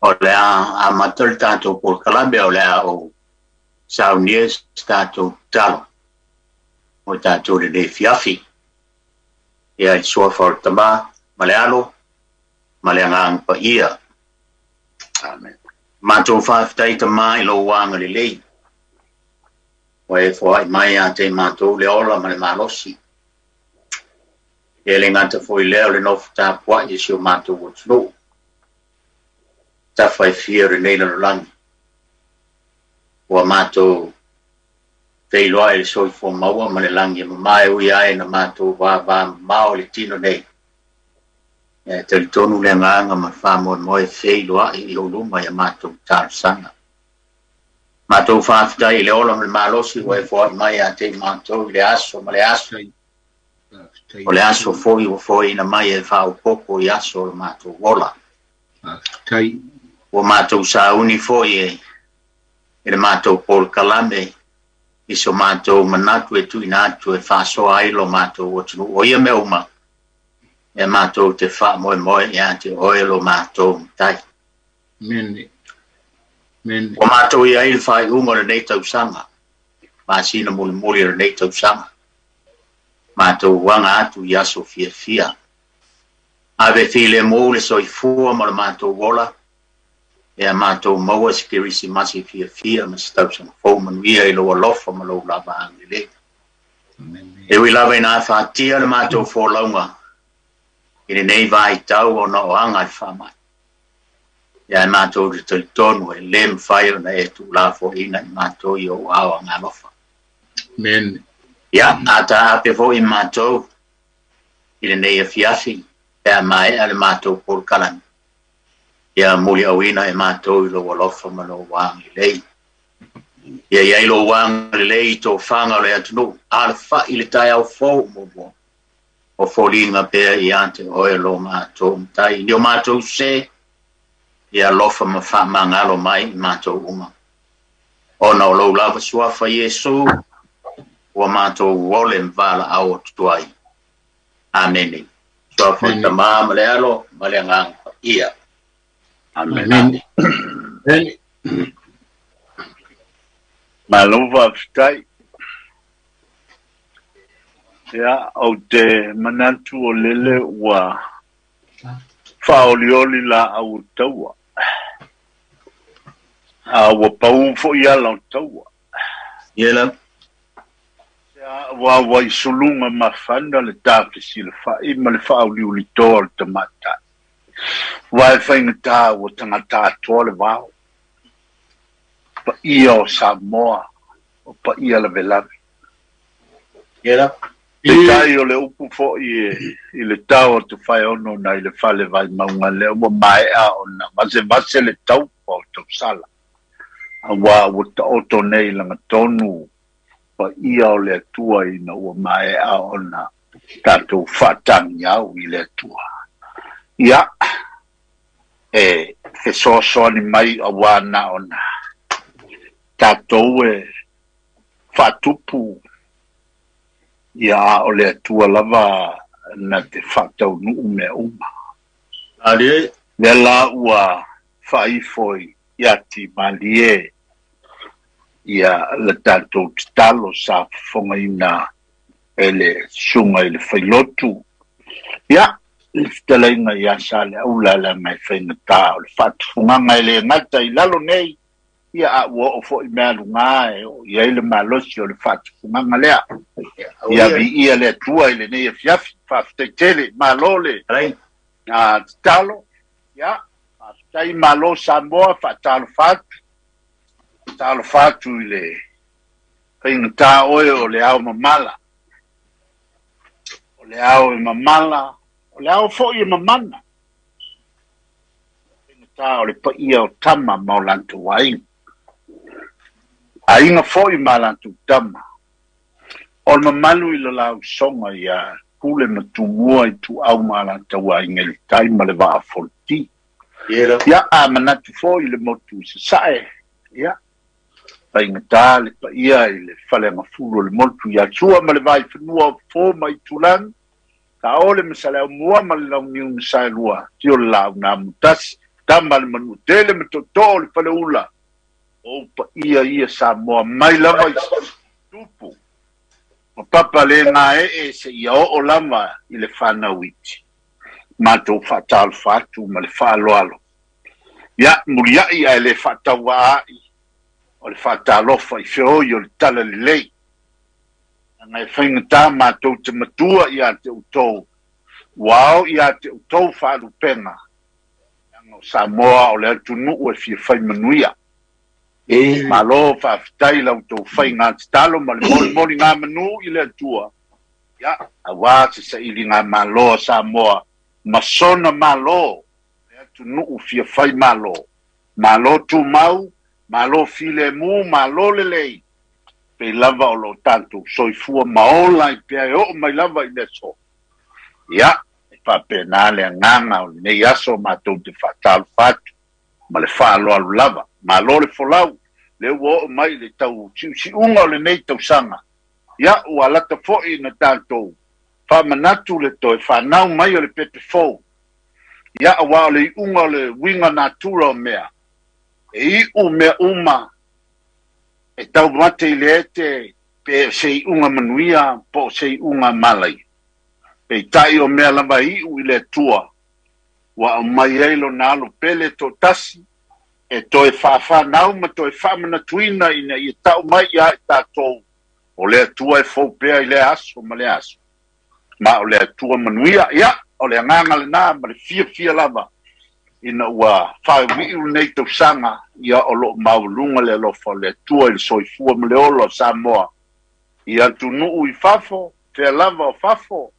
O le a amata le tatou polokalame, o le a ou saunia se tatou tatalo mo tatou lenei afiafi. Ia, i le suafa o le Tama ma le Alo ma le Agaga Paia. Amen. Matou faafetai, Tama, i lou agalelei ua e foai mai ia te matou le ola ma le malosi. E le gata foi lea o le nofo tapuai i si o matou atunuu tafa e fia o lenei lalolagi. Ua matou feiloai i le soifua maua ma le lagi e mama, e ui ai na matou vavamamao i le tino nei. E talitonu le agaga ma le faamoemoe e feiloai i ou luma i a matou talosaga. Matou faafetai i le ola ma le malosi ua e foai mai ia te matou i le aso ma le aso. O le aso foi ua foaiina mai e faaopoopo i aso o le matou ola. Ua matou sauni foi e le matou polokalame i so matou manatu e tuuina atu e faasoa ai lo matou atunuu. O ia mea uma, e matou te faamoemoe ia te oe lo matou Matai. Ua matou i ai le faaiuga o lenei tausaga, masina mulimuli o lenei tausaga. Matou aga atu i aso fiafia. Ave filemu le soifua ma le matou ola, ia matou maua se Kerisimasi fiafia ma se tausaga fou manuia i lou alofa ma lou lava agalelei. E ui lava ina afatia le matou folauga i lenei vaitau ona o aga i le faamai, ia e matou te talitonu e le mafai ona e tuulafoaiina i matou i ou ao agalofa. Ia, a taape foi matou i lenei afiafi, pe a maea le matou polokalame, ia muliauina e matou i lou alofa ma lou agalelei. Ia iai lou agalelei i tofaga o le atunuu, alafai i le taeao fou muamua, o foliga pea ia te oe lo matou Matai. I o matou se, ia alofa ma faamagalo mai i matou uma. Ona o lou lava suafa Iesu, ua matou ole ma valaau atu ai. Amene. Suafa o le Tama ma le Alo ma le Agaga Paia. Amen. Malo faafetai. Ia, ou te manatu o lele ua faaolioli laau o taua. A ua pau foi ala o taua. Ia la. Ia, ua i suluga mafana le tafesilafai ma le faauliulitoa o le tamaitai. Aua e faigata ua tagata atoa le vao. Paia o Samoa, o paia lavelave. Ia la. Peitai o le upu foi i le tao o Tofaeono nai le fale Vaimauga lea ua maea ona vasevase le taupa o tausala. Aua ua taoto nei lagatonu paia o le Atua ina ua maea ona tatou faatagiau i le Atua. Ia, e fesoasoani mai aua na ona tatou e faatupu, ia a o le Atua lava na te faataunuu mea uma. Ali. Lea la ua faaifo ia timalie ia le tatou tatalo sa fofogaina e le susuga i le Failotu. Ia, le fetalaiga ia Saleaula leaga e faigata o le faatufugaga e le gata i lalo nei, ia a ua oo foi mea aluga e oo i ai le malosi o le faatufugaga lea. Ia viia le Atua i lenei afiafi. Faafetai tele, malo le tatalo. Ia, faafetai malo Samoa, faatalofa atu. Faatalofa atu i le faigata oe o le ao mamala. O le ao e mamala, o le ao foi e mamana. Faigata o le paia o tama ma o latou aiga. Aiga foi ma latou tama. O le mamalu i le lausoga ia Pule ma Tumua i Tuau ma latou aiga i le tai ma le vaa foloti. Ia, a manatu foi i le motu i Sasae, ia, faigata le paia i le faleagafulu o le motu ia Sua ma le Vaifanua o Fofo ma Itulagi, Saole ma Saleaaumua ma le Launiu na Saelua, tio le Laau na Amotasi, Tama le Manutele ma Toto le Faleula o paia ia Samoa mai lava i tupu ma papa le gaee seia oo lava i le fanauiti. Matou faatalofa atu ma le faaaloalo. Ia muliai ae le faatauvaai o le faatalofa i feoi o le talalelei. Leaga e faigata matou te matua ia te outou, ua ao ia te outou faalupega, leaga o Samoa o le atunuu e fia fai manuia. Malo faafetai la outou faiga tatalo ma le molimoliga manu i le Atua, ia auā se sailiga malo a Samoa ma sona malo, le atunuu fia fai malo. Malo tumau, malo filemu, malo lelei, pei lava o loo tatou soifua ma ola ai pea e oo mai lava i le aso. Ia, e faapena le agaga o lenei aso matou te faatalofa atu ma le faaaloalo lava. Malo le folau, lea ua oo mai i le tau siusiuga o lenei tausaga. Ia, ua lata foi na tatou faamanatu le toe fanau mai o le pepe fou. Ia, auā o le iuga o le uiga natura o mea, e iu mea uma e taumate i le ete pe o se iuga manuia po o se iuga malaia. Peitai o mea lava e iu i le Atua, ua aumai ai lona alo pele toatasi e toe faafanau ma toe faamanatuina ina ia tau mai ia i tatou o le Atua e fou pea i lea aso ma lea aso. Ma o le Atua manuia, ia, o le agaga lena ma le fiafia lava ina ua faauiu lenei tausaga, ia o loo maualuga le alofa o le Atua i le soifua ma le ola o Samoa i atunuu i fafo, fea lava o fafo,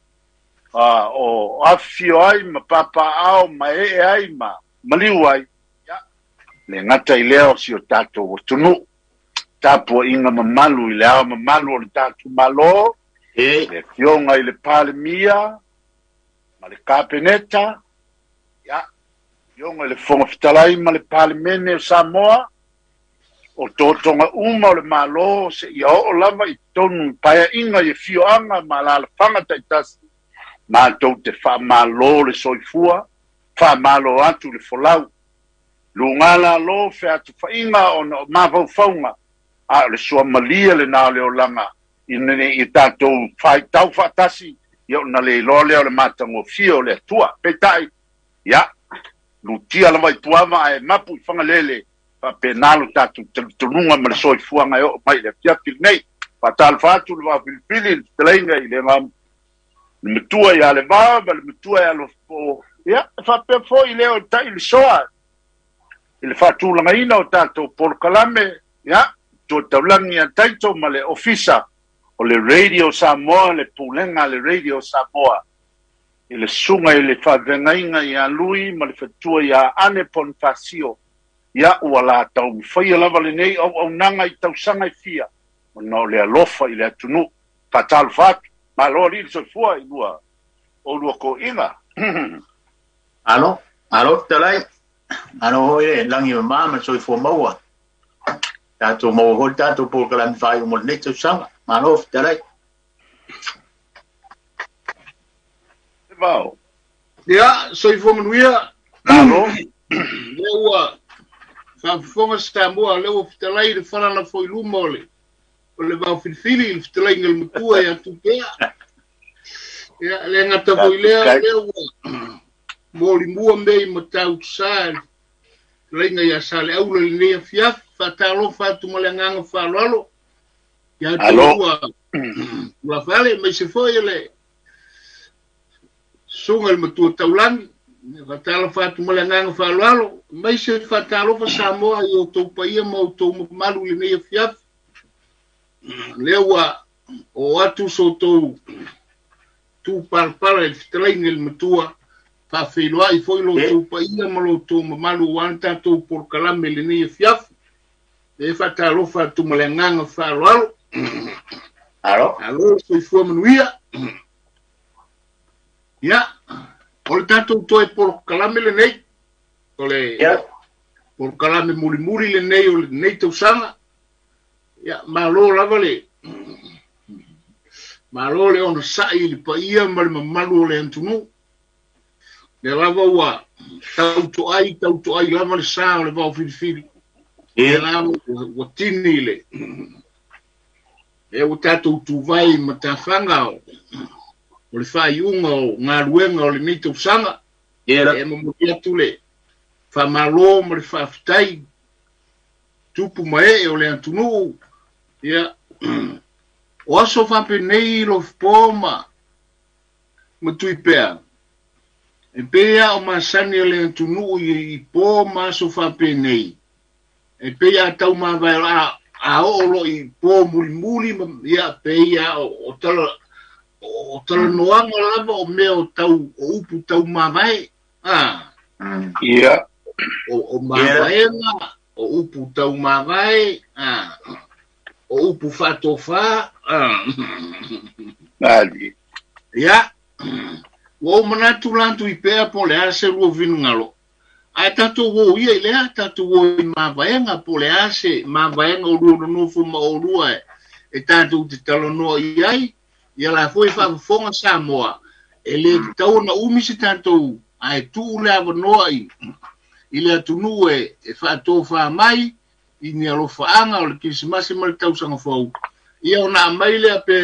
o afifio ai ma papaao ma ee ai ma maliu ai, ia, le gata i lea o si o tatou atunuu. Tapuaiga mamalu i le ao mamalu o le tatou Malo, le afioga i le Palemia ma le Kapeneta, ia, afioga i le Fofoga Fetalai ma le Palemene o Samoa, o totoga uma o le Malo seia oo lava i totonu i paeaiga i afioaga ma alaalafaga taitasi, matou te faamalo le soifua, faamalo atu le folau. Luga lalo featufaiga ona o mafaufauga, a o le suamalie lena o le olaga ina ne i tatou faitau faatasi, ia ona le iloa lea o le matagofie o le Atua. Peitai, ia, lutia lava i Puava ae mapu i Fagalele, faapena lo tatou talitonuga ma le soifuaga e oo mai i le afiafi lenei. Faatalofa atu le Vaofilifili i le fetalaiga i le matua ia le Va ma le matua ia Alofapo, ia, e faapea foi lea o tai le soa i le faatulagaina o tatou polokalame, ia, tua taulagi ia Taito ma le ofisa o le Radio Samoa, le pulega a le Radio Samoa, i le susuga i le faavegaiga ia Lui ma le fatua ia Ane Ponifasio, ia ua la taumafaia lava lenei auaunaga i tausaga e fia, ona o le alofa i le atunuu. Faatalofa atu, malo alii le soifua i lua o lua toeaiina. Alo, alo fetalai, alo hoi le langi mama ma le soifua maua. Tatou maua foi le tatou polokalame faaiu mo lenei tausaga. Malo fetalai. Vao. Ia, soifua manuia. Malo. Lea ua faafofoga Samoa, lea ua fetalai le falala foi luma o le Vaofilifili, le fetalaiga le matua ia Tupea. Ia, le gata foi lea, lea ua molimua mea i Matautusa, le fetalaiga ia Saleaula lenei afiafi, faatalofa atu ma le agaga faaaloalo. Ia Alo. ua tulafale, aemaise foi le susuga i le matua taulagi, faatalofa atu ma le agaga faaaloalo, aemaise faatalofa Samoa i outou paia ma outou mamalu i lenei afiafi. Lea ua o atu so outou tupalapala i le fetalaiga i le matua, faafeiloai foi lo outou paia ma lo outou mamalu aua le tatou polokalame i lenei afiafi. E faatalofa atu ma le agaga faaaloalo. Alo. Alo, soifua manuia. Ia, o le tatou toe polokalame lenei, o le polokalame mulimuli lenei o lenei tausaga. Ia, malo lava le malo le onosai i le paia ma le mamalu o le atunuu. Lea lava ua tautoai lava le sa o le vao filifili. Lea lava ua tini le lea ua tatou tuvai ma tafaga o le faaiuga o galuega o lenei tausaga. E momoli atu le faamalo ma le faafetai tupu ma ee o le atunuu. Ia, o aso faapenei Lofipo ma Tuipea, e pei a o masani o le atunuu i po ma aso faapenei, e pei a tau mavae a oo lo i po mulimuli, ia pei a o talanoaga lava o mea o tau o upu tau mavae. Ia. O mavaega, o upu tau mavae, o upu faatofā. Ali. Ia, ua ou manatu la Tuipea po o le a se lua finagalo. Ae tatou o ia i lea, tatou o i mavaega, po o le a se mavaega o lua nonofo ma olua e tatou te talanoa i ai. Ia la foi faafofoga Samoa, e le tatau ona umi se tatou, ae tuu le avanoa i le atunuu e faatofā mai i ni alofaaga o le Kerisimasi ma le tausaga fou. Ia ona aumai lea pe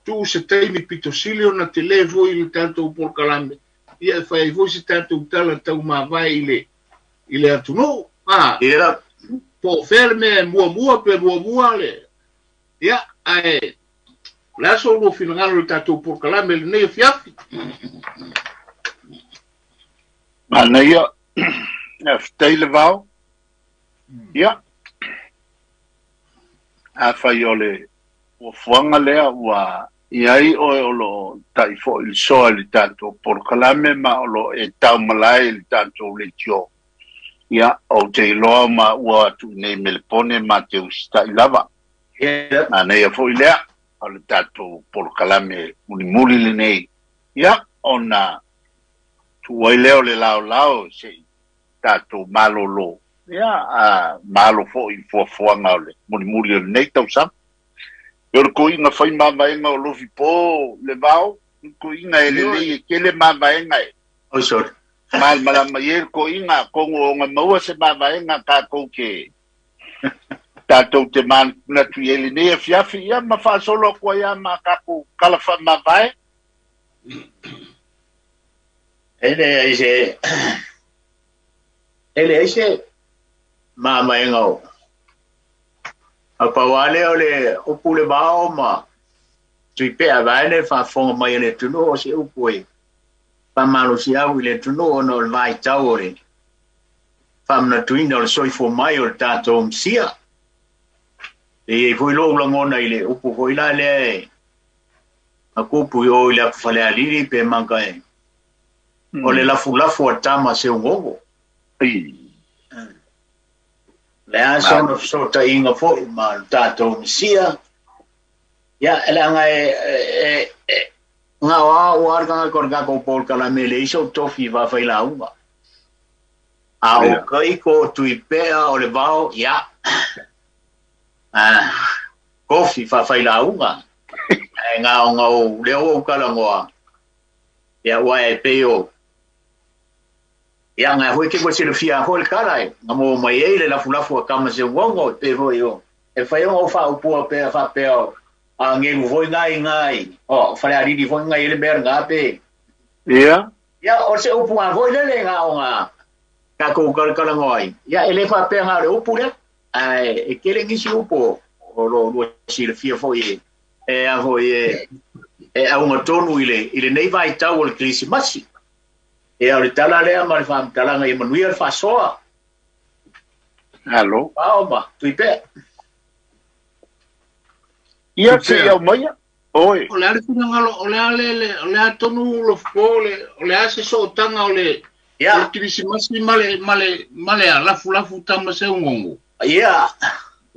tuu se taimi pito sili ona tele foi i le tatou polokalame. Ia e fai ai foi se tatou tala tau mavae i le atunuu. Ia. Po o fea le mea e muamua pe muamua le. Ia, ae o le aso o lua finagalo i le tatou polokalame lenei afiafi. Manaia, faafetai le vao. Ia, afai o le fuafuaga lea ua iai oe o loo tai foi le soa i le tatou polokalame ma o loo e taumalae i le tatou leitio. Ia, ou te iloa ma ua atu i nei Melepone ma te usitai lava. Manaia foi lea o le tatou polokalame mulimuli lenei. Ia, ona tuu ai lea o le laolao se i tatou malolo. Ia, a malo foi i fuafuaga o le mulimuli o lenei tausaga. E o le koiga fai mavaega o Lofipo le vao, le koiga e lelei e tele mavaega e. Oi sorry. Malamalama i ai le koiga, atonu o ona maua se mavaega tatou te manatu i ai lenei afiafi, ia ma faasolo atu ai ma tatou tala faamavae. E leai se mavaega o a pau lea o le upu le vao ma Tuipea vae le faafofoga mai e le atunuu o se upu e faamalosiau i le atunuu ona o le vaitau o le faamanatuina o le soifua mai o le tatou Mesia. E iai foi lou lagona i le upu foi la lea e akupu i o i le afufalealili pe maka e o le lafulafu a tama seugogo. Le a sona fesootaiga foi ma le tatou Mesia. Ia, e leaga e ngā o ua arikanga ko le kākou polokalame le iso tofi faafailauga. A o kaiko Tuipea o le vao, ia, kofi faafailauga. E ngā o ngau leo o kalangoa. Ia, ua e pei o. Ia, ngā hoi ke koe silafia hoi le kala e. Ngā mō mai ei le lafulafu a kama se uongo e pe hoi o. E whai o whaupua pea whapea o. A ngelu hoi ngai ngai. O, whare ariri hoi ngai ele mea ngā pe. Ia. Ia, o se upu ngā hoi lele ngā o ngā. Kā kou karakara ngoi. Ia, ele whapea ngā le upu lea. Ai, e kele ngisi upu o lo lua silafia hoi e. E a hoi e. E aunga tonu i le nei vai tau o le Kerisimasi. E au le tala lea ma le whaamtalanga i manuia le whasoa. Alo. Pao ma, Tuipea. Ia te iau maia. Oi. O le a le finagalo, o le a le, o le a tonu Lofipo, o le a se sootanga o le Kerisimasi ma le a lafulafu tama seugogo. Ia.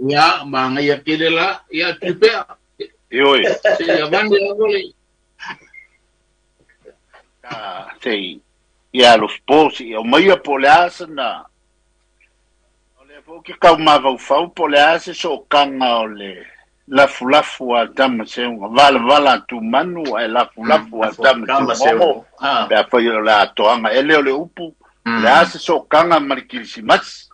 Ia, ma ngai kele la, ia Tuipea. Oi. Se ia vane lava le. Sei. Ia Lofipo, se iau maia po le a sana. O le po ke kau mafaufau po le a se sookanga o le Lafulafu a tama seuga, valavala tumanu ae lafulafu a tama seuga. Pe afai o le atoaga, e le o le upu, le a se sootaga ma le Kirisimasi.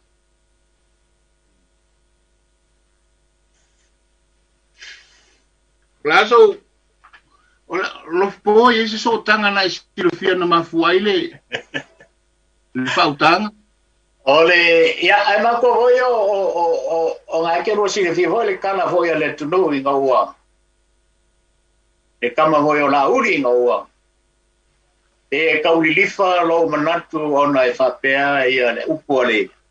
O le a sou o lofopo i se sootaga na e silafia na mafua ai le faautaga. O le ia ai ma ko foi o ngai ke ro silafia foi le kala foi a le atunuu ina ua le kama foi o Laauli ina ua e kaulilifa lou manatu ona e faapea ia le upu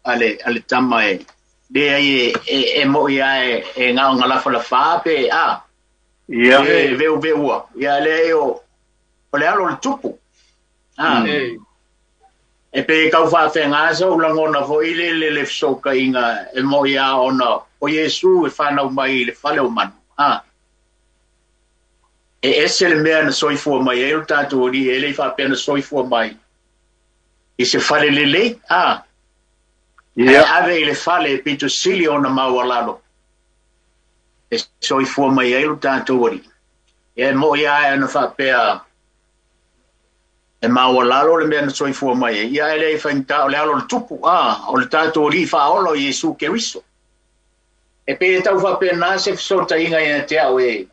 a le tama e leai e mo'i ae e gaoga lafalafa pe a ia e veuveua ia leai o le alo o le tupu e pe kau faafeaga sa ou lagona foi le le fesootaiga e mo'i a ona o Iesu e fanau mai i le fale o manu e ese le mea na soifua mai ai o tatou alii e le i faapea na soifua mai i se fale lelei ia ave i le fale e pito sili ona maualalo e soifua mai ai lo tatou alii e mo'i ae ona faapea e maualalo le mea na soifua mai ai ia e le i faigata o le alo o le tupu o le tatou alii faaola o Iesu Keriso e pe e tau faapena se fesootaiga ia te au e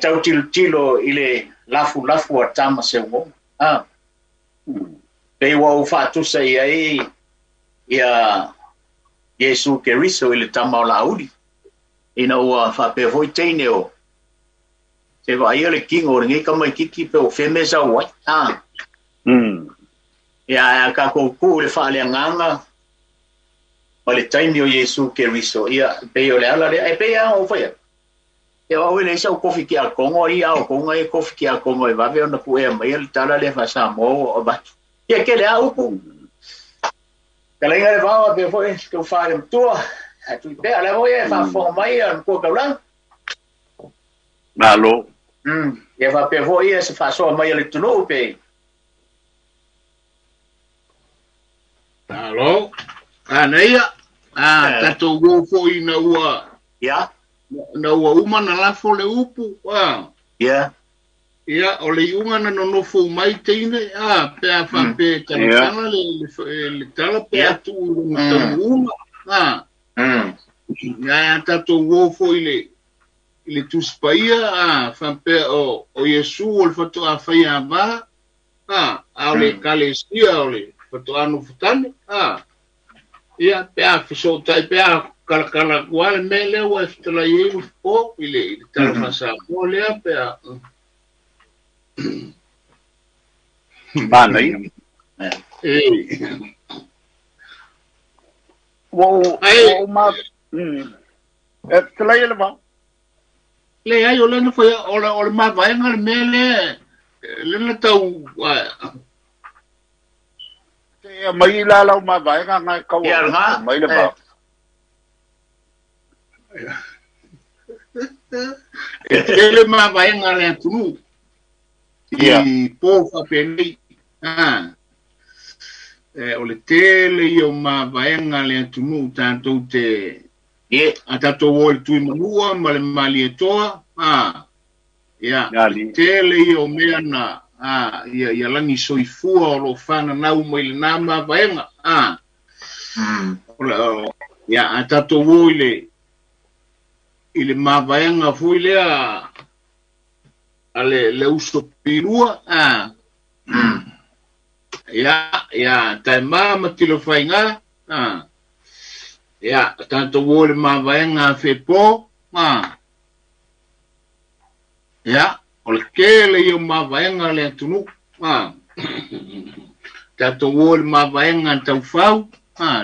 tau tilotilo i le lafulafu a tama seuga pe ua ou faatusa i ai ia Iesu Keriso i le tama o Laauli ina ua faapea foi teine o se vaaia le kigo o lenei tamaititi pe o feme sau ai ia a tatou tuu i le faaleagaga ma le taimi o Iesu Keriso ia pei o le ala lea e pei lava ona ou fai atu ia au e leai sau kofi kiakogo ai a o kouga e kofi kiakogo e vave ona puea mai le tala lea faa-Samoa ua avatu ia tele a upu talaiga le vao pe foi tau fale matua a tui pea le foi e faafofoga mai a matua taulaga Malo. Ia faapea foi ia se faasoa mai a le atunuu pe Malo. Anaia tatou o foi na ua ia na ua uma na lafo le upu ia ia o le iuga na nonofo mai teine pe a faapea talatala le tala pe a tuu i lona taunuuga ia tatou o foi i le Tusi Paia faapea o Iesu o le faatoa faia ava a o le Ekalesia o le faatoa nofotane ia pe a fesootai pe a kalakala atu lava le mea lea ua e fetalai ai Lufipo i le tala faa-Samoa lea pe a Manaia. Ua ou ma e fetalai e le vao. Leai o lea na fai o le mavaega le mea lea le na tau te mai la lau mavaega ngai kau mai le vao. E tele mavaega le atunuu i po faapenei o le tele ia o mavaega le atunuu tatou te a tatou o i le Tuimanua ma le Malietoa ia tele ia o mea na ia lagi soifua o loo fananau mai lena mavaega ia a tatou o i le mavaega foi lea a le uso pilua ia taema ma tilofaiga ia tatou o i le mavaega a fepo ia o le tele ia o mavaega le atunuu tatou o i le mavaega a taufau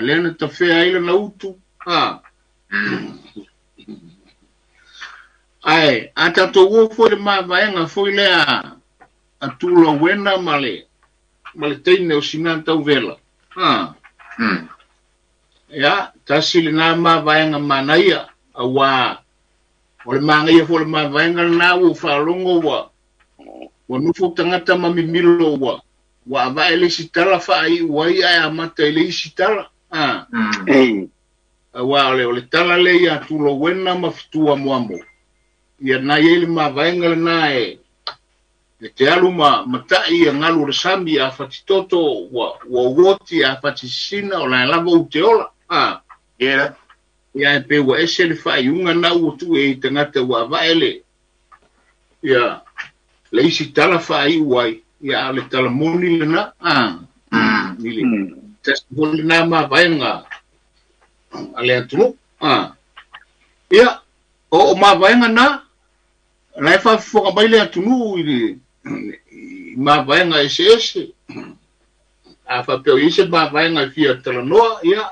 lea na tafea ai lana utu ae a tatou o foi le mavaega foi lea a Tulauena ma le teine o Sina Tauvela ia tasi lena mavaega manaia auā o le magaia foi le mavaega lena ua faalogo ua nofo tagata ma mimilo ua avae le isi tala faaiu ai ae amata i le isi tala. Auā o le tala lea ia Tulouena ma Fetuamoamo, ia na i ai le mavaega lena e te alu ma matai ia galu o le sami a fatitoto ua uoti a fatisina o la lava u te ola. Yeah. Ia e pe ua ese le faaiuga na ua tuu e i tagata ua avae le ia le isi tala faaiu ai ia a o le tala moni lena i le tasi foi lena mavaega a le atunuu. Ia o mavaega na la e faafofoga mai le atunuu i le mavaega eseese. A faapea o i ai se mavaega e fia talanoa, ia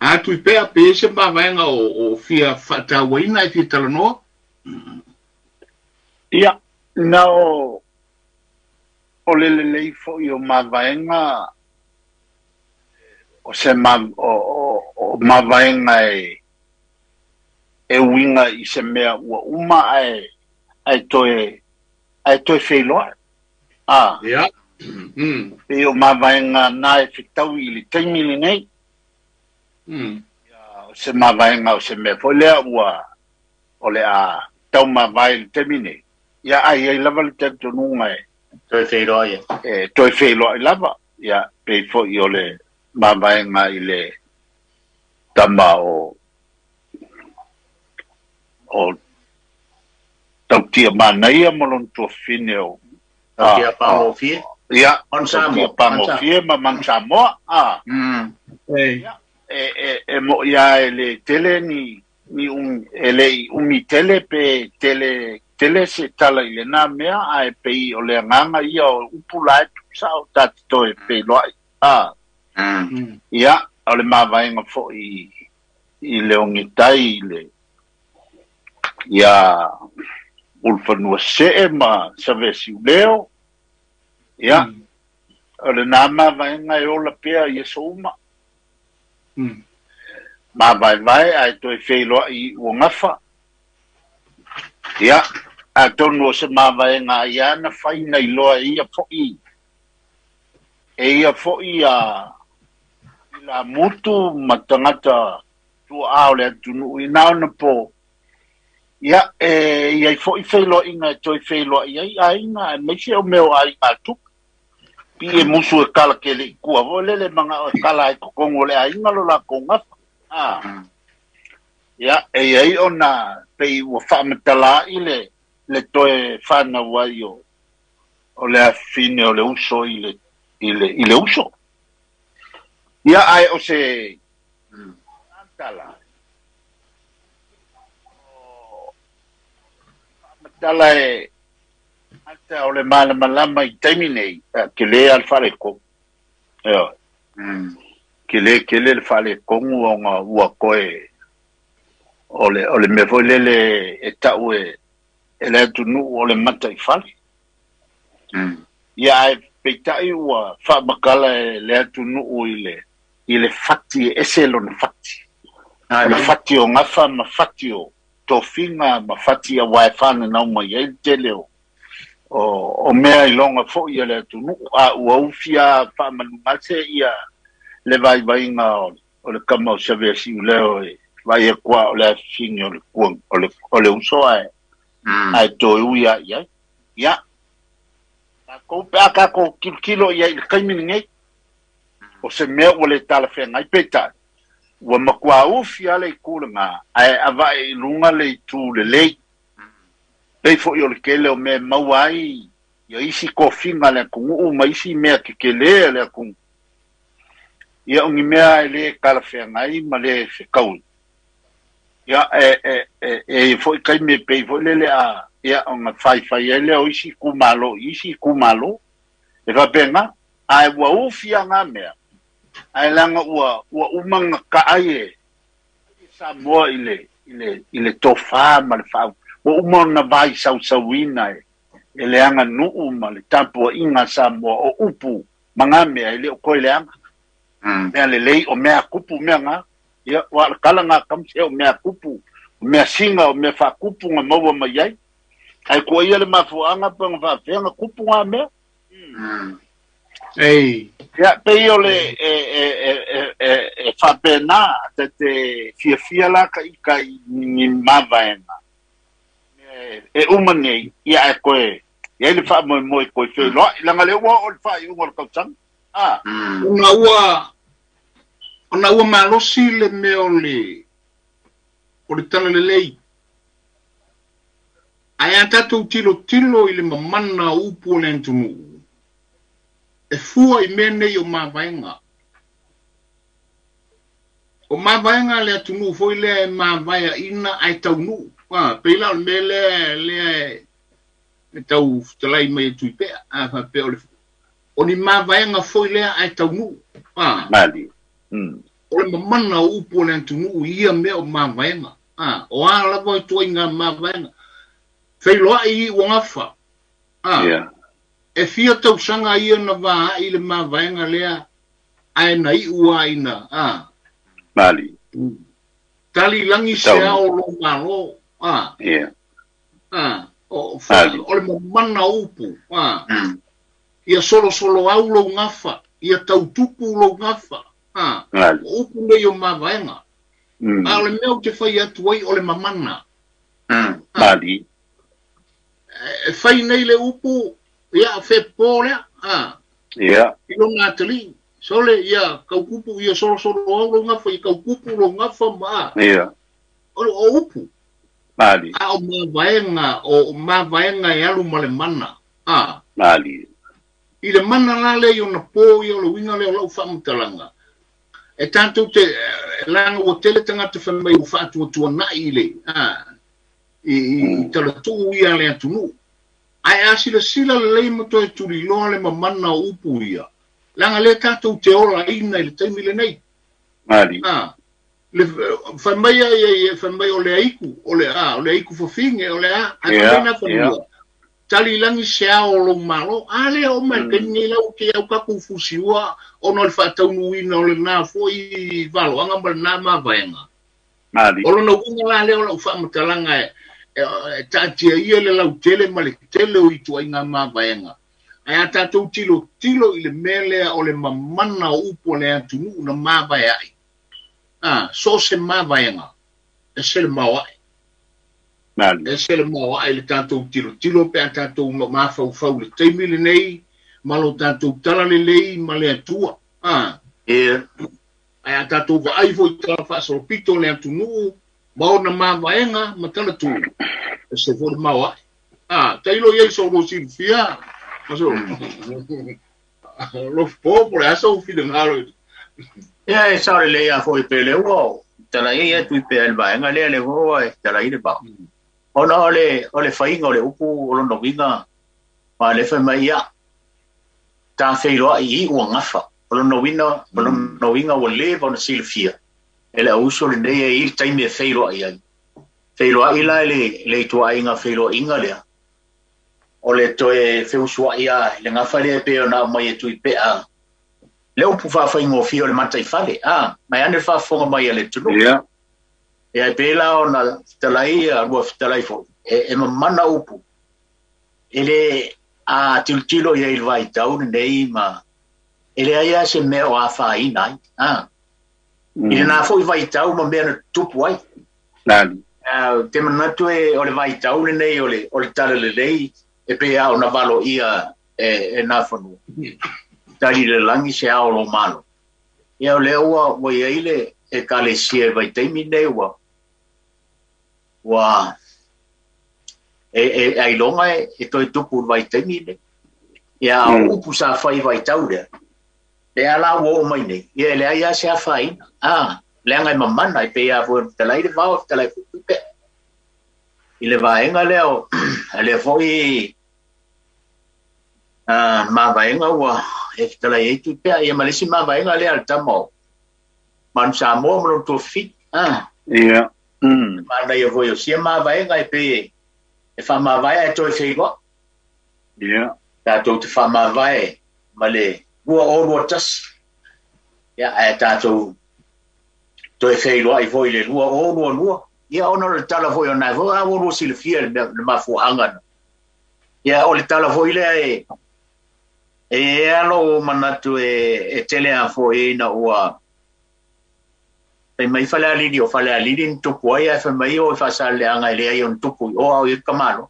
atu i pea pe i ai se mavaega o fia faatauaina e fia talanoa. Ia, na o le lelei foi o mavaega o se o mavaega e uiga i se mea ua uma ae toe feiloai. Ia. Pei o mavaega na e fetaui i le taimi lenei. Ia, o se mavaega o se mea foi lea ua o le a taumavae i le taimi nei. Ia, ai ai lava le talitonuga e toe feiloai. E toe feiloai lava. Ia, pei foi o le mavaega i le tama o Tautia Manaia ma lona tuafafine o Tautia Pagofie. Ia, Tautia Pagofie ma Manu Samoa. Ia, e mo ia e le tele ni e le i umi tele pe tele tele se tala i lena mea ae pei o le agaga ia o upu la e tuusao ta te toe feiloai. Ia, o le mavaega foi i le ogitai i le ia Ulufanua See ma Savesiuleo. Ia, o lena mavaega e ola pea i aso uma. Mavaevae ae toe feiloai i uagafa. Ia, atonu o se mavaega ai ana fai na iloa e ia foi a la mutu ma tagata tuaa o le atunuu i na ona po. Ia, e iai foi feiloaiga e toe feiloai ai aiga aemaise o mea o aiga tupu. Pi e musu e kala ke le i kua foi lele manga o e kala ai totonu o le aiga lo lakou gafa. Ia, e iai ona pei ua faamatala ai le toe fanau ai o le afine o le uso i le uso. Ia, ae o se tala tala e ata o le malamalama i taimi nei, ke le al faalekonu. Ia. Ke le kele le faalekogu ona ua koe o le mea foi lele e tau e le atunuu o le mata i fale. Ia, ae peitai ua faamakala e le atunuu i le fati e ese lona fati. O le fati o gafa ma fati o tofiga ma fati a wae whanau mai ai le tele o mea i longa foi e le atunuu. A ua ufia faamanugase ia le vaivaiga o le kama o Savesiuleo e vai e kua o le afifine o le kuang o le uso ae ae toe ui a i ai. Ia, takou pe a takou kilokilo ia i le taimi lenei o se mea ua le talafeagai peitai ua matua ufi a le itu lena ae avae i luga le itu lelei. Pei foi o le tele o mea e maua ai ia isi tofiga le atunuu ma isi mea kekelē a le atunuu. Ia o ni mea e le talafeagai ma le fetaui. Ia, e foi taimi e pei foi lele a ia ona faifai ai lea o isi itumalo i isi itumalo. E faapena, ae ua ufi a ngā mea, ae leaga ua uma ona taai e Samoa i le tofā ma le faau. Ua uma ona vaisausauina e le aganuu ma le tapuaiga a Samoa o upu ma ngā mea e le o koe leaga. Mea lelei o mea kupu mea ngā. Ia, ua le kala ngā kamse o mea kupu, o mea singa, o mea whakupu ngā maua mai ai. Ai kua ia le mafuaanga pa ngā whaafea ngā kupu ngā mea. Ei. Ia, pei o le e faapena, ta te fiafia la ka ika i ni mavaega. E uma nei, ia e koe, ia i le faamoemoe koe feiloai, leaga lea ua oo le faaiuga o le tausaga. Ah. Ona ua malosi le mea o le talalelei. Ae a tatou tilotilo i le mamana o upu o le atunuu, e fua i mea nei o mavaega. O mavaega le atunuu foi lea e mavaeaina ae taunuu. Pei la o le mea lea e tau fetalai mai e Tuipea. Faapea o ni mavaega foi lea ae taunuu. Mali. O le mamana o upu o le atunuu i ia mea o mavaega. O a lava i tuaiga mavaega. Feiloai i uagafa. E fia tausaga ia na vaai le mavaega lea ae na iu a ina. Mali. Tali lagi se ao lo malo. O le mamana upu. Ia solosolo au lo gafa. Ia tautupu lo gafa. O upu nei o mavaega. A o le mea o te fai atu ai o le mamana. Mali. E fai nei le upu, ia fepo lea. Ia. I lona atali. Sole ia kaukupu, ia solosolo au lo gafa, ia kaukupu lo gafa ma. Ia. O upu. Mali. A o mavaega e alu ma le mana. Mali. I le mana la le i ona pō ia o le uiga lea o lau faamatalaga. E tatou te laga ua tele tagata fai mai ua faatuatuanai i le i talatuu ia le atunuu. Ae a silasila lelei ma toe tuliloa le mamana o upu ia, laga lea tatou te olaina i le taimi lenei. Mali. Le fai mai ia fai mai o le aiku, o le aiku fafine, o le a, ae fai mai na fanua. Tali lagi se ao lo malo, a lea o mai taimi nei lau te au kakou fusiua ona o le faataunuuina o lena foi valoaga ma lena mavaega. Mali. O lona uiga la lea o lau faamatalaga e taatia ia le lautele ma le tele o ituaiga mavaega. Ae a tatou tilotilo i le mea lea o le mamana o upu o le atunuu na mavaeai. So se mavaega, e se le maoae. Mali. E se le maoae le tatou tilotilo pe a tatou mafaufau le taimi lenei, ma lo tatou talalelei ma le Atua. Ia. Ae a tatou vaai foi i tala faasolopito o le atunuu, ma ona mavaega ma talatuu, e se foi le maoae. Tailo ia i so lua silafia. Maso. Lo po le aso finagalo. Ia e sao le lea foi pe le ua tala ia Tuipea le vaega lea le hoa e tala i le bao. Ona o le faiga o le upu o lona uiga ma le fai mai ia ta feiloai i uagafa. O lona uiga ua leva ona silafia e le auso lenei e i le taimi e feiloai ai. Feiloai la le ituaiga feiloaiga lea. O le toe feusuai a le gafa lea pe ona aumai e Tuipea le upu faafaigofie o le mataifale. Mai ane faafofoga mai a le atunuu. Ia. Ia e pei la ona fetalai ia lua fetalai foi. E mamana upu. E le a tilotilo ia i le vaitau lenei ma e leai lava se mea o afaina ai. I lena foi vaitau ma mea na tutupu ai. Mali. Te manatu e o le vaitau lenei o le talalelei e pei a ona valoia e nā fanua. Tali le lagi se ao lo malo. Ia o lea ua iai le ekalesia i vaitaimi nei ua e ailoga e toe tupu i le vaitaimi nei. Ia o upu sa fai vaitau lea. Lea la ua oo mai nei. Ia e leai lava se afaina. Leaga e mamana e pei a foi fetalai le vao fetalai foi Tuipea. I le vaega lea o lea foi mavaega ua e fetalai ai Tuipea. Ia ma le isi mavaega lea le tama o Manu Samoa ma lona tuafafine. Ia. Manaia foi o sia mavaega e pei e faamavae ae toe feiloai. Ia. Tatou te faamavae ma le 2021. Ia ae tatou toe feiloai foi le 2022. Ia ona o le tala foi o nai foi a ua lua silafia le mafuaaga na. Ia o le tala foi lea e E alo manatu e tele a foi na ua fai mai Falealili o Falealili ni tupu ai ae fai mai o i Faasaleleaga e leai ona tupu i o a o i kamalo.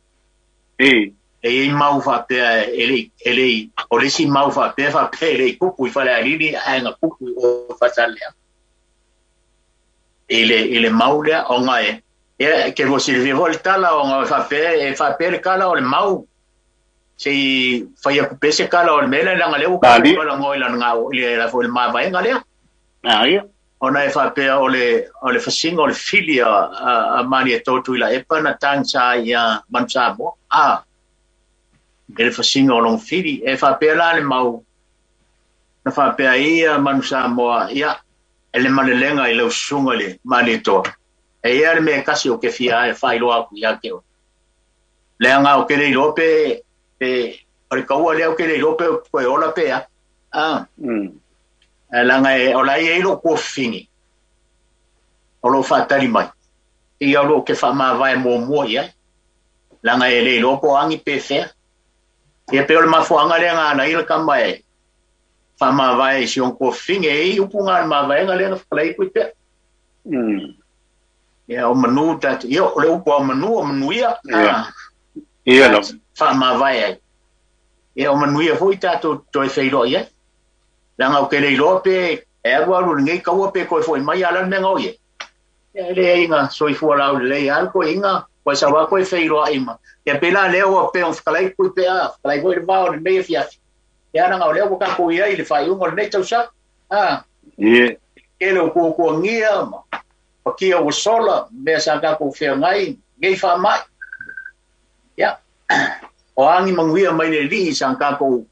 E. E i mau faapea e le o le isi mau faapea faapea e le i tupu i Falealili ae na tupu i o Faasaleleaga. I le mau lea ona e ia ke ua silafia foi le tala ona faapea e faapea le kala o le mau se fai aku pese kala o le mea lea leaga lea ua kala ngoi lana ngao i le la foi le mavaega lea. Ah ia. Ona e faapea o le fasiga o le fili a Malietoa Tuilaepa na tagisa ai ia Manu Samoa. A e le fasiga o lona fili. E faapea la le mau na faapea ai ia Manu Samoa ia e le malelega i lau susuga i le Malietoa. E ia le mea kasi o ke fia e whailoa aku ia ke o. Leaga o ke le iloa pe o le kaua lea o ke le iloa pe koe ola pe a. Ah. Leaga e o la ia i lo kuofini. O lo whaatali mai. Ia o lo ke whaamavae muamua ia. Leaga e le iloa po angi pe fea. Ia pe o le mafuanga lea ngā na ila kama e whaamavae i si on kuofini e i upu ngā le mavaenga lea na whakalai kui pea. Ia o manu tatu. Ia o le upu o manu o manuia. Ia la. Whaamavae ai. Ia o manuia hui tātou toi whairoa ia. Leaga o ke le iloa pe e aru aru lenei kaua pe koe foi mai ala le mea ngau ia. Ia le inga soifua lau lelei alu koe inga koe sawa koe whairoa ima. Ia pela lea ua pe on whakalai kui pe a whakalai foi le vao lenei e fiafi. Ia nanga o lea ua kako ia i le whaiunga o lenei tausaga. Ah. Ia. Ke le o kuakuangia ma pakia ua sola mea sa kako wheangai ngei whaamai. Ia. O angi manguia mai le lihi sa kako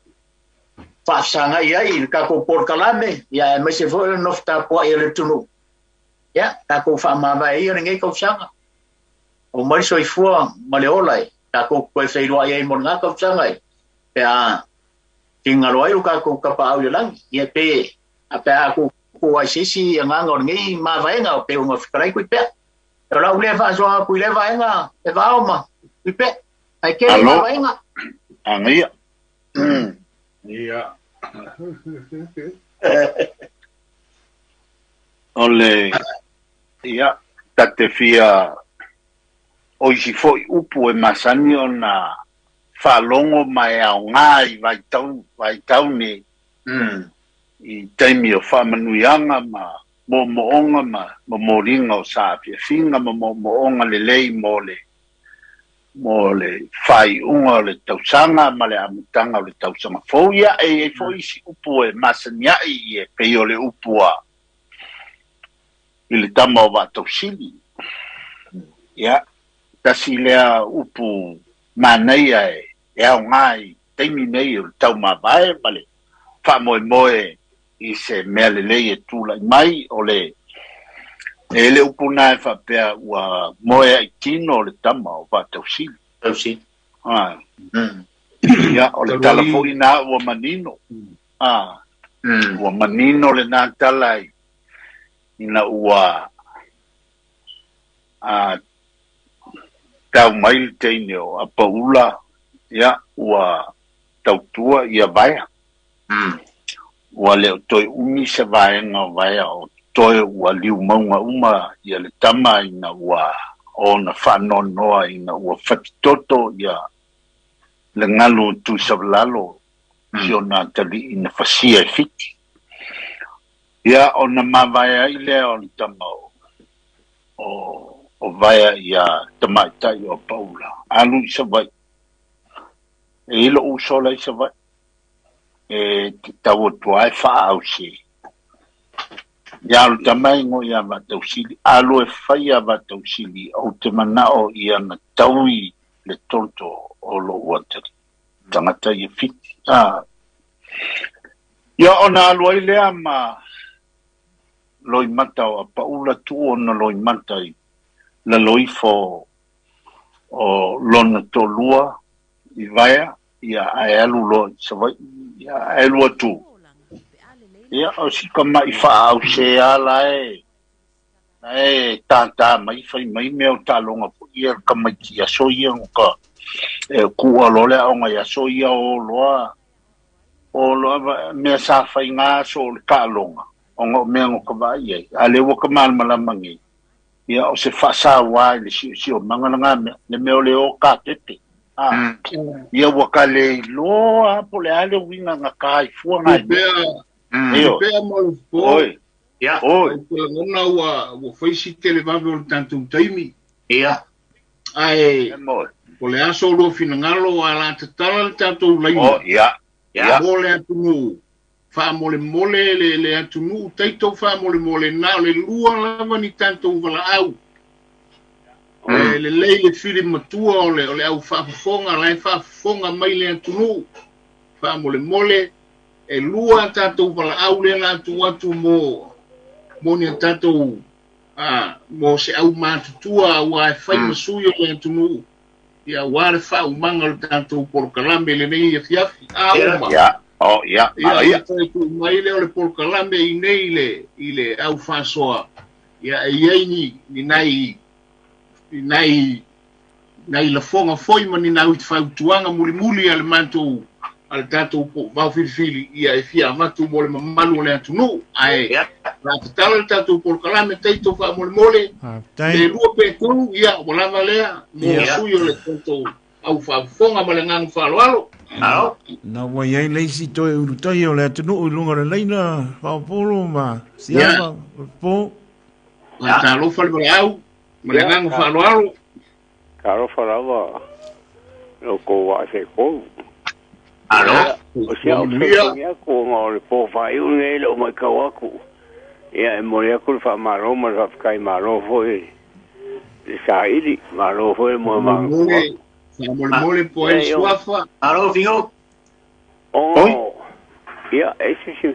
whaafsangai ai, le kako porkalame, ia e maise foi le nofta poa ia le tunu. Ia, kako whaamavae ia le ngei kausanga. O mai soifua ma le ola e, kako koe whairoa ia i mo ngā kausanga e. Pea, ki ngaro ai o kako kapa au le langi. Ia pe, a pea ako ko ai sisi ia nganga o le ngei mavaenga o pe unga whikarai kui pea. E o lau lea whaasoa kui le vaenga, e vao ma, kui pea. Ai ke le mavaenga. Angaia. Ia. O le ia tate fia o isi foi upu e masani ona whalongo mai au ngā i vaitau nei. I taimi o whaamanuiaga ma mo'omo'oga ma momoliga o saafiafiga ma mo'omo'oga lelei mo le faaiuga o le tausaga ma le amataga o le tausaga fou. Ia e iai fo'i isi upu e masania'i i e pei o le upu a i le tama o Vaatausili. Ia tasi lea upu manaia e aogā i taimi nei o le taumavae ma le faamoemoe i se mea lelei e tula'i mai o le e le upu na e faapea ua moe ai tino le tama o Vaatausili. Tausili. Ah. Ia o le tala fo'i na ua manino. Ah. Ua manino le nā tala i ina ua a tau mai le teine o Apaula, ia ua tautua ia vaea. Ua leo toe umi se vaenga o vaea o toe ua liu maunga uma ia le tama ina ua ona whaanoanoa ina ua whatitoto ia le ngalu tusavalalo si ona tali ina fasia e fiti. Ia ona mavae ai lea o le tama o vaea ia tamaitai o Paula. Alu i Savaii. E ilo usola i Savaii. E te tau atua e whaau se. Ia o tamai ngo ia Vaatausili, alu e fai ia Vaatausili, o te manao ia na taui le toto o lo uatari. Tangata ia fiti. Ah. Ia ona alu ai lea ma loi mata o Paula tu ona loi mata i la loifo o lona tolua i vaea, ia ae alu loa i Savaii, ia ae alu atu. Ia o sika mai whaau se ala e e tātā mai whai mai mea o tālonga po ia ka mai ki aso ia ka e kua lole aonga i aso ia o loa O lo mea sa whainga so o le kaalonga o ngā mea ngō ka vai ai. A le waka malamalama ngi. Ia o se whasa wā i le si o mangala mea. Le mea o le o ka pepe. Ia waka le loa po le ale winga ngā kai fua ngai. Pea, pea mo le po. Oi. Ia. Oi. O te ngona ua whaisi te le vave o le tantou taimi. Ia. Ae, o le aso lua finangalo a la tatala le tatou laina. Oh, ia. Ia. Mo le atunu, whaamole mole le atunu, taito whaamole mole nā o le lua lava ni tatou wala au. Le lei le fili matua o le au whaafafonga, lai whaafafonga mai le atunu. Whaamole mole, e lua tatou wala au le la atu atu mo ni tatou mo se au matutua ua e whai masui o le atunu. Ia ware wha umanga le tatou polokalame le nei ia fiafi. A uma. Ia. Oh, ia. Ia, ia tu mai le o le polokalame i nei i le au whasoa. Ia, e iei ni nai lafonga foi ma ni nai whautuanga mulimuli a le mantou a le tatou po vau filifili ia e fia avatu mo le mamalu o le atunuu. Ae la tatala le tatou polokalame taito faamolemole le lua pe tolu ia ua lava lea mo sui o le tatou au faafofoga ma le agaga faaaloalo. Na ua iai le isi toe ulutai o le atunuu i luga o le laina faapolo ma siava po. Talofa le valaau ma le agaga faaaloalo. Talofa lava lo kou waa se kou. Alo. O sia o whaifongia ko ngā o le pōwhai unge le o mai kau aku. Ia e mori aku le wha ma le whawhikai malo foi le saili, malo foi mo manga. Whamolemole po e suafa. Alo, fingo. O, ia, e si.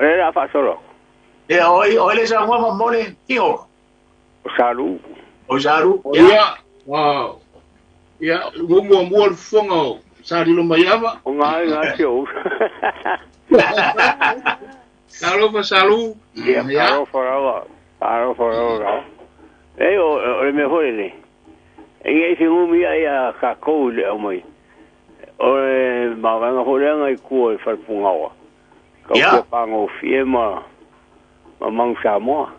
Ore la whasoro. Ia, oi le sa ngua mamole, fingo. O saru. O saru, ia. Ia, mua mua le fonga o Sarilo Maiava. O ngā ngā te o. Talofa salu. Ia, talofa rawa. Talofa rawa. Ei, o le mea hore nei. E ngai whingumi ai a kakou le au mai. O le mawanga hore anga i kua i wharipungawa. Kau kua pāngau fie ma mangu Samoa.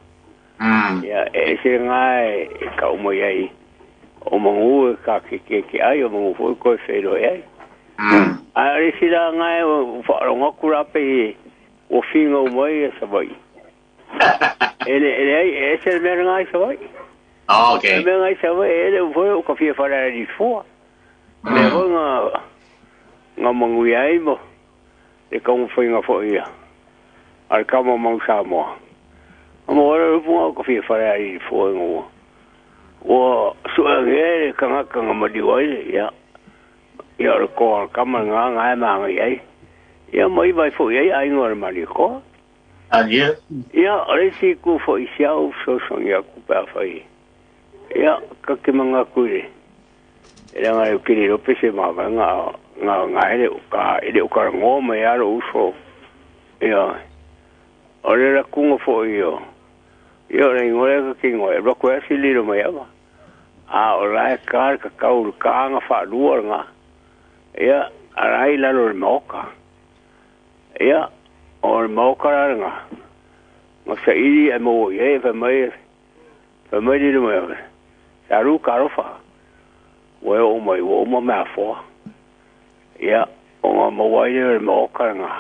Ia, e se ngā e kau mai ai. O mangu e ka ke ai, o mangu foi koe whero e ai. A re sila ngai o whaaronga kura pe o whinga o mai e sawai. Ele ai, e se mea ngai sawai. Ok. E mea ngai sawai, ele foi o ka whia whare ari fua. Le hoi ngā mangu iai mo, le kaunga whainga fo ia. A le kama mangu Samoa. A mo ora rupunga o ka whia whare ari fua ngua. Ua sua ngē le kangaka ngā maliu ai le, ia. Ia o le koa kama ngā ngā maanga iai. Ia mai vai fo iai ai ngā mali koa. Ia. Ia, o le si ku fo i siau sosong ia ku pēa whai. Ia, kake manga kure. E le ngā kiri rope se mawa ngā ngā ele o ka, ele o ka ngō mai aro uso. Ia, o le la kunga fo i o. Ia, o le ngore ka ki ngō, e roko e si liro mai awa. A o lae ka ka kau ka anga whaalua ngā. Ia, a rai lalo le maoka. Ia, o le maoka rara ngā. Ngā sairi e mō i e, wha mai liro mai awa. Saru karofa. Ua e o mai, ua o mea foa. Ia, o ngā mawai le maoka ngā.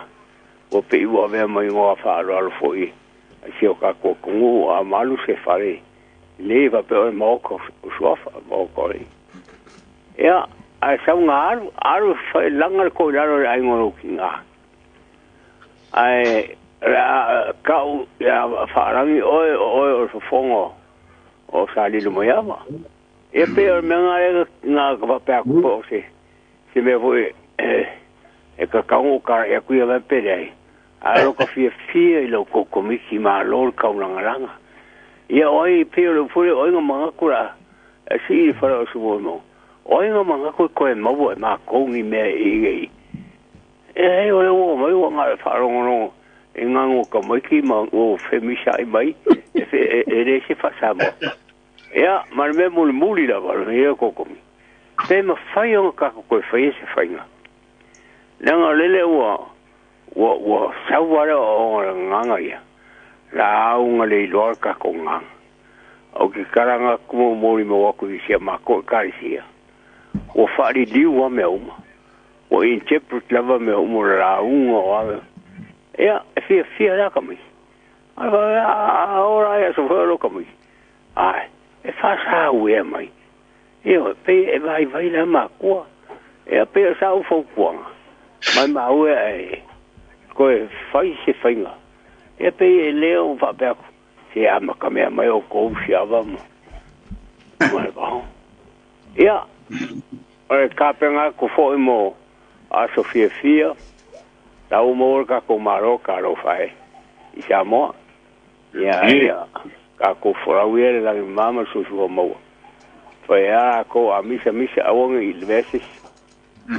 Ua pe iwa mea mai ngā whaalualu fo i. Si o ka kua kungu a malu se whare. Le wa pe o maoka o suafa, maoka ore. Ia, a sau ngā aru, aru whai langa ko laro le aingono ki ngā. Ai, kau, ia, whaarangi oe, oe o whafongo o Salilo Maiava. Ia pe o mea ngā rega ngā kapapea kupa o se, se mea foi e ka kaungo kara e kuia wai pere ai. Aro ka fia fia i lau kokomiki ma lor kaulangalanga. Ia oi peo le fure oi ngā mangakura e si i whara o sumo mo. Oi ngā mangakura koe maua e mā kongi mea i i. E hei o le o mai o ngā wharongorongo e ngā ngō ka maiki ma o whemisa i mai e re se whasamo. Ia, ma le mea muli muli la waro, ia kokomi. Te ma whai o ngā kako koe whai e se whainga. Leaga o lele ua ua ua sau lava le ooooga o le agaga ia, lauga le iloa le tatou agaga. Ou te talaga atu ma molimau atu i si a matou Ekalesia, ua faaliliu lava mea uma, ua interpret lava mea uma o le lauga o a mea. Ia, e fiafia la tamaiti. Ae faapea, a ola ai aso foi o lou tamaiti. Ae, e faasau ea mai. Ioe, pei e vaivai la matua. Ia, pei o sau fautuaga, maimau ea e toe fai se faiga. Ia, pei e le o faapea atu, se amata mea mai outou siava ma ma le vao. Ia, o le tapena atu foi mo aso fiafia, la ua maua le tatou Malo talofa e i Samoa. Ia, ia, tatou folau ia i le lagi mama ma le soifua maua. Fai a latou a misa misa aua ne i lavea se isi.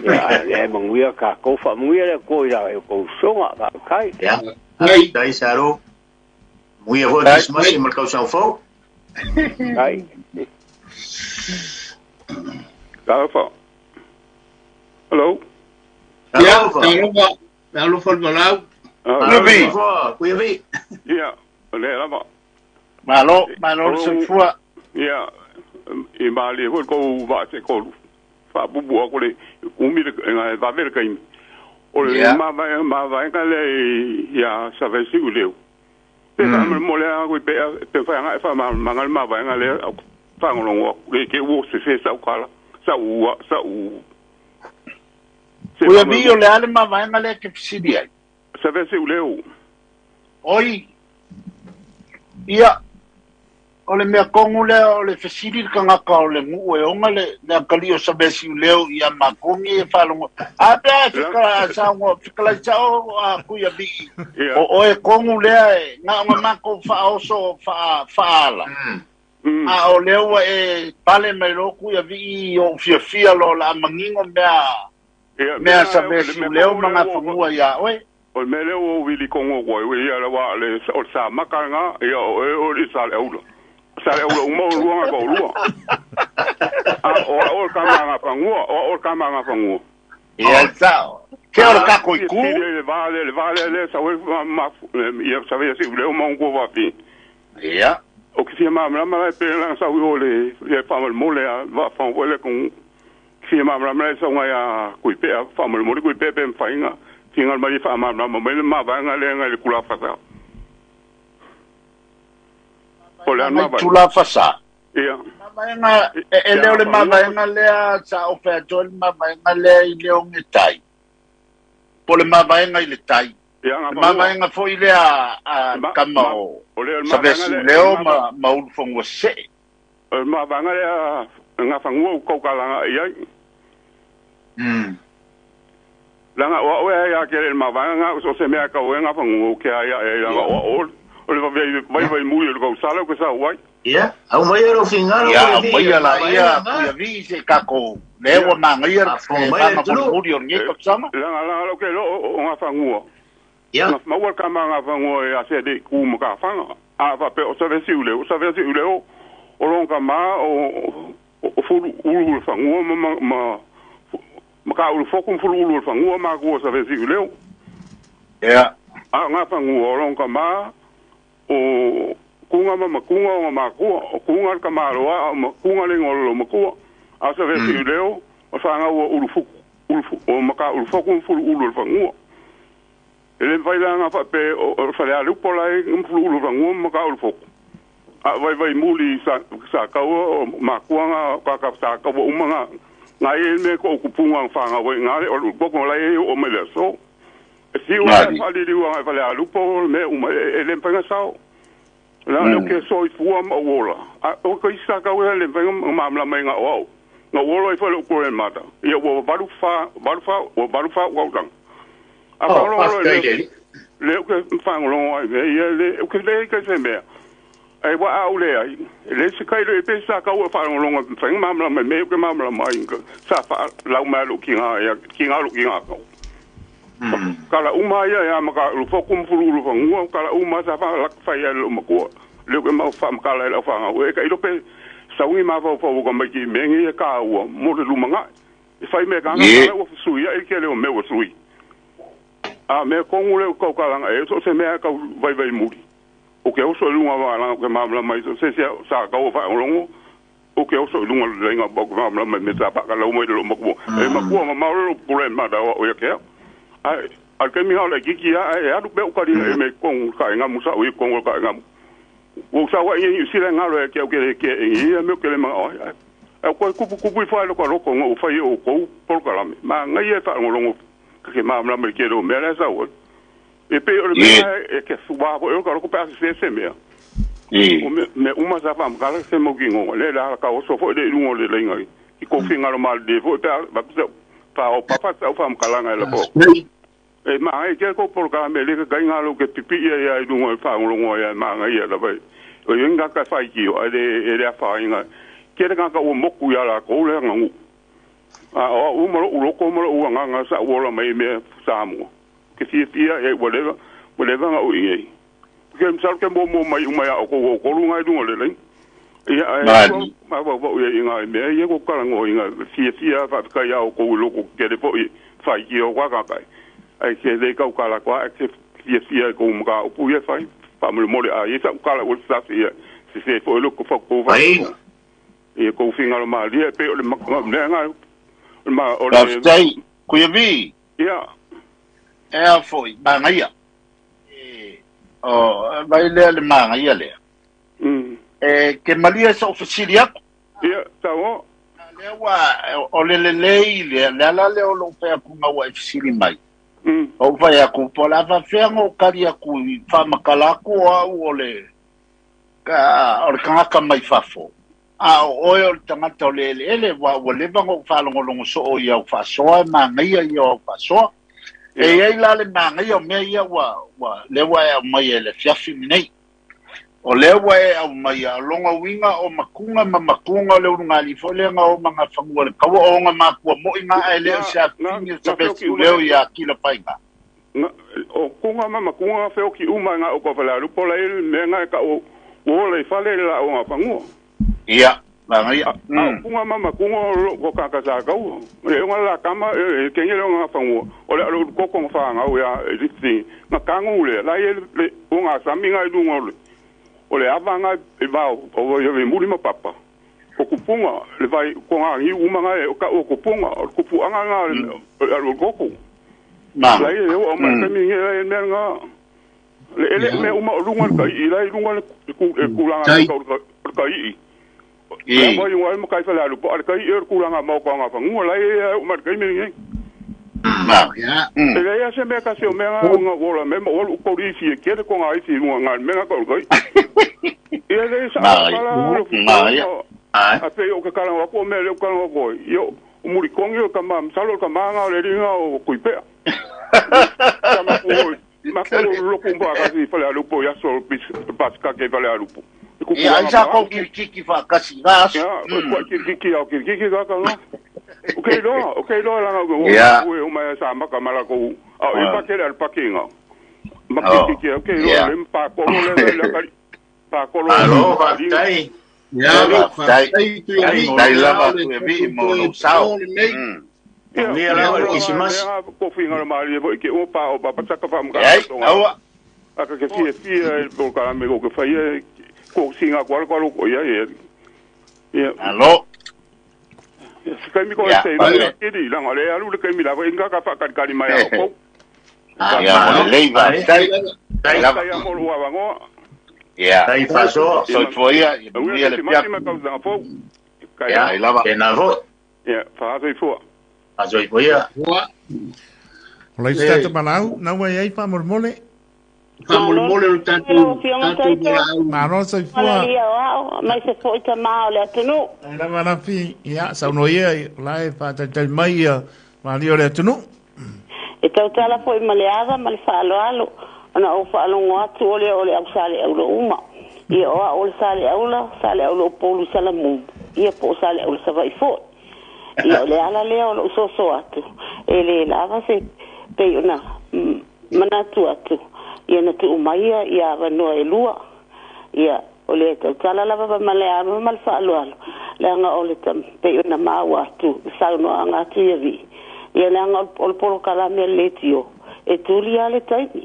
Ia, a lea e manuia tatou, faamanuia le Atua i la outou usoga, faafetai. Ia, faafetai Salo. Manuia foi le Kerisimasi ma le tausaga fou. Faafetai. Talofa. Hello. Ia, talofa, talofa le Valaau. Talofa, Kuiavi. Ia, o lea lava. Malo, malo le soifua. Ia, i malie foi le tou vaa se'etolu, faapuupuu atu le umi le e vave le taimi. O le mavaega lea ia Savesiuleu, pe faamolemole lava atu i pea pe mafai aga e faamalamalamaga le mavaega lea ou te faalogologo atu le te i ua sese sau tala, sau sau se Ui a o faamolemole. le a le mavaega lea e te fesili ai? Savesiuleu. Oi, ia, o le mea tonu lea o le fesili le tagata o le nuu e ona le le atalii o Savesiuleo ia matou nei e faalogo a pe a e fekala saunoa fekalai sao a Tuialii Ia. o oe tonu lea e na ona matou faaoso faa faaala a o lea ua e pale mai loa Tuialii i ou fiafia loa o le a manino mea Ia, mea mea le mea Savesiuleo tonu ma lea ua Gafanua ia oe. O le mea lea ua ou vili tonu atu ai, ia aua o le samaka lena, ia o oe o le Saleaula. Saleaula uma o lua na toalua. A o au o le tama a Gafanua, o au o le tama a Gafanua. Ia sao. Ke o le A kako i fia ku. sili ai le va lea, le va lea lea sau ai ma, ia Savesiuleo ma ona fafine. Ia. O ke fia malamalama la e pe lana sau i o le, ia faamolemole a va faafofoga foi le atunuu. Fia malamalama la e sau ia Kuipea, faamolemole Kuipea pe mafai ona finagalo mai e faamalamalama mai le mavaega lea nai le tulafasa. Po o le a le Mavaega i mavaega? Tulafasa. Ia. Mavaega, e Ia le o le gafanua. mavaega lea sa ofe atu ai le mavaega lea i le oge tai. Po o le mavaega i le tai. Ia Le gafanua. mavaega foi lea a Ma, tama ma, o o le mavaega lea, o le Savesiuleo mava, ma, ma Ulufanua see. o le mavaega lea gafanua ua taukalaga i ai. Leaga o au e ai a tele i le mavaega na o so o se mea e tau ai gafanua ou te ai ae ai leaga Ia. o au o le vave vaivai muli o le tausala ou te sau ai. Ia, aumai lou finagalo Ia, Kuiavi i aumaia le la mavaega ia lena. Tuialii se kako lea Ia. ua magaia Faafofoga le mai le vaga atunuu. mulimuli o lenei tausaga. Leaga leaga lou ke iloa o gafanua. Ia, Na maua le tama a gafanua ia Sealii ma Kafaga. A faapea o Savesiuleo, o Savesiuleo o lona tama o o Fuluulu o le fanua ma ma ma ma Kaulufoku ma Fuluulu o le fanua ma matua o Savesiuleo. Ia. A o gafanua o lona tama o Kuga ma Makuga ona matua, o Kuga le tamaloa a o Makuga le igoa o le loomatua. A o Savesiuleo o fanau a Ulufuku, Ulufu, o Makaulufoku ma Fuluulu o le fanua. E le mafai la ona faapea o Falealupo la e ma Fuluulu o le fanua ma Makaulufoku. A vaivai muli sa sa kaua o matua nga ka sa kaua uma nga nga e me ko kupunga nga whanga wai nga le o koko la e o mai le aso. E siu la Ngali. whaliliua nga Falealupo me uma e le mafai sao. La le ke so i fua ma uola. A o ka isa ka ua le mafai malamalama i nga o au. Nga uola i whale o kore mata. Ia ua valu fa, valu fa, ua valu fa ua utanga. A oh, whangalonga faafetai le le alii. le o ke whangalonga ai me ia le o ke le ke se mea. Ai wa au le ai. Le se kai le pe sa ka ua whangalonga whanga malamalama me o ke malamalama ai sa fa lau mai lo ki ngā ia ki ngā lo ki ngā kau. Kala uma ia ia maka lu foku mfulu lu fangua kala uma sa fa lak fa ia lo makua. Le ke mau fa makala ia fanga e ka ilope saungi ma fa fa ko mai ki mengi e ka ua mo le lumanga. E fai me ka Ye. nga ua sui ia e ke le o me ua sui. A me kongu le kau kalanga e so se mea kau vai vai muri. O ke oso lunga wa langa ke mamla mai so se se sa kau fa longo. O ke oso lunga le nga ba mamla mai me sa pa ka lo mai lo mo. E ma ku ma ma lo pule ma da o ya ke. Ai al ke mi ha le kiki a e alu pe o ka di me kongu ka nga musa o kongu ka nga. O sa wa i sila nga lo ke o ke ke i me ke le ma o. E ko kupu kupu fa lo ko lo ko ngo fa o ko por ka la me. Ma nga ye fa ngo ke ma me ke lo me la sa o. E pe o me e ke suba ko o ko pa se se me. O me uma sa fa ma se mo ki ngo le la ka o so fo le lungo le le ngai. I ko finga lo mal de fo pa ba pa o papa sa fa ma la ngai la po. E ma e ke ko por ka me le ka nga lo ke pipi ia ia lungo fa lungo ia ma ngai ia la vai. O inga ka fa ki o e le fa inga. Ke le ka o moku ia la ko le nga. A o uma lo ko mo lo nga nga sa o la mai me sa mo. Ke fia fia e whatever whatever nga o i. Ke msal ke mo mo mai uma ya ko ko lu ngai lungo le le. Ia e ma wa wa ia inga me ia ko kala ngo inga fia fia fa ka ia o ko lo ko ke le po i fa i o wa ka kai. Ai ke le kau kala kwa ke fia fia ko mga o pu ia fa fa mo mo le a ia sa kala o sa ia se se fo lo ko fa ko va. Ia ko finga lo ma lia pe o le ma nga ma o le tai kuivi ia e a foi ma ngaia e o vai le le ma ngaia le e ke malia sa ofisilia ia ta o le wa o le le le le la le o lo pe ku ma wa ofisili mai o vai a ku pola va fengo kali ku fa makala ku o le ka o ka ka mai fafo a o o tangata o le ele wa o le vango fa longo longo so o ia fa soa ma ngai ia fa soa e ia la le ma ngai o me ia wa wa le wa e mai ele fiafi nei o le wa e mai ia longo winga o makunga ma makunga le unga li fo le nga o manga fangu le ka o nga ma ku mo inga ele sa fingi sa be le ia kila painga o kunga ma makunga fe o ki uma nga o ko fa la po le me nga ka o o le fa le la o nga fangu. Ia, la ngai. Kunga mama kunga ko ka ka sa ka u. Le nga la kama e ke le nga fangu. O le lo ko ko fa nga o ya e nga kangu le la ye le nga sa mi nga lu ngo le. O le ava nga e va o yo ve muri ma papa. O kupunga le vai ko nga hi uma nga o ka o kupunga o kupu anga nga lo ko ko. Ma. La ye o ma ka mi ngi me nga le ele me uma o lunga ka i la lunga le ku ku la nga ka i. E mo yung ay makai fa la lupo al kai er kulanga mo ko nga fangu la e o mar kai me ma ya e ya se me ka se o me nga nga wola me mo o ko ri si ke ko nga si nga me nga ko ko e le sa ma ya a pe o ka kala wa ko me le ka ko yo o muri kongi ka ma salo ka ma nga le ringa o ku pe ka ma ko ma ko lo ko ba ka si fa la lupo ya so pas ka ke fa la lupo. E ai sa ko ki fa kasi gas. Ya, ko ki ki o ki ki ka ka. O ke lo la ngo o ma sa ma ka mala ko. A e pa ke la pa ke nga. Ma ki ki o ke lo le pa ko lo le la ka pa ko lo. Alo, tai. Ya, tai. Tai la va tu e vi mo lo sao. Ni ala o kisimas. Ko finga ma le bo ke o pa o pa pa ka fa ma. Ai, awa. A ka ke fi fi e ko ka me ko ke fa ye ko singa ko ko ko ya ye. Ya. Alo. Se kai mi ko se le ke di la ngale alu le kai mi la inga ka fa ka ka ma ya ko. Ya mo le va. Tai Tai ya mo lo wa ngo. Ya. Tai fa so. So foi ya le pia. Ya, lava. E na vo. Ya, fa so fo. A so fo ya. O lai stata malau, na wai ai fa mormole. Famolmole o tatu Maro sai fua. Mai se foi ta ma le atunu. La manafi ia sa no ia la e fa tai mai ia ma li o le atunu. E tau tala foi maleava ma le faaloalo ona o faalogo atu o le o le ausale au lo uma. Ia o a o le sale aula, sale aula o polu salamu. Ia po sale aula sa vai foi. Ia o le ala lea o lou soso atu. E le lava se pei ona manatu atu. Ia na tuu mai ia avanoa e lua. Ia o le tautala lava ma le ava ma le faaloalo. Leaga o le pei ona maua atu saunoaga atu ia vi. Ia leaga o le polokalame a le letio. E tuli lava le taimi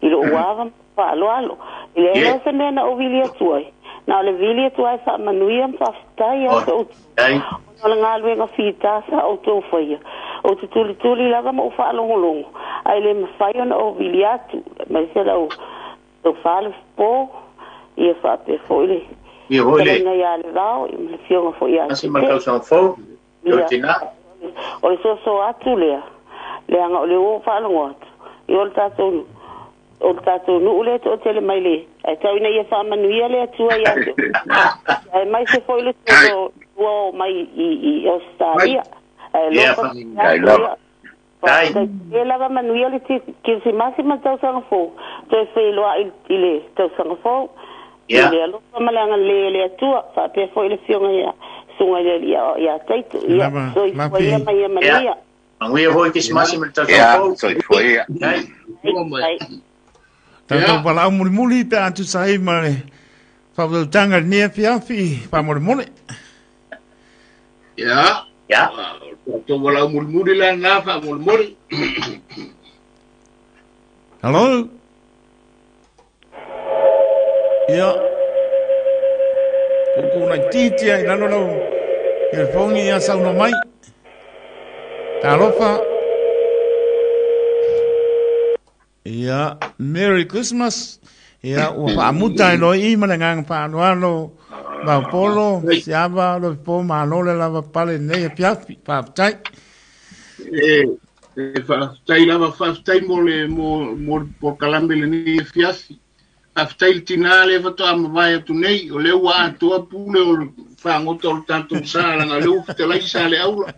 i lou ava ma faaaloalo. E leai lava se mea na ou vili atu ai, na o le vili atu lava e faamanuia ma faafetai ia te outou, ona o le galuega fita sa outou faia. Ou te tulituli lava ma ou faalogologo, ae le mafai ona ou vili atu, aemaise lau tofa le po, ia faapea foi le fetalaiga ia Levao ma le afioga foi ia Tetee. Ia, o le soso atu lea, leaga o lea ua ou faalogo atu, ia o le tatou o le tatou nuu lea e toatele mai le, ae tau ina ia faamanuia le Atua ia te outou, aemaise foi le toa oo mai i Ausetalia. Ae alofa atu ia. Faafetai tele lava manuia le Kerisimasi ma le tausaga fou, toe feiloai i le tausaga fou. I le alofa ma le agalelei o le Atua, faapea foi le afioga ia Susuga i le Alii Aoao ia Taito. Ia, soifua ia ma ia manuia. Manuia foi Kerisimasi ma le tausaga fou. Soifua ia. Tatou valaau mulimuli pe a tusa ai ma le faautautaga i lenei afiafi faamolemole. Ia. Ia. Tatou valaau mulimuli la lena faamolemole. Hello. Ia. Kuku laitiiti ai lalo lau telefoni ia saunoa mai. Talofa. Ia, Merry Christmas. Ia, ua faamuta ai loa i ma le agaga faaaloalo. Vaopolo, Siava, Lofipo, malo le lava pale nei afiafi. Faafetai. E, e faafetai lava, faafetai mo le mo mo le polokalame lenei afiafi. Faafetai i le tinā lea faatoa mavae atu nei, o lea ua atoa pule o le fagota o le tatou sa, leaga o lea ua fetalai Saleaula.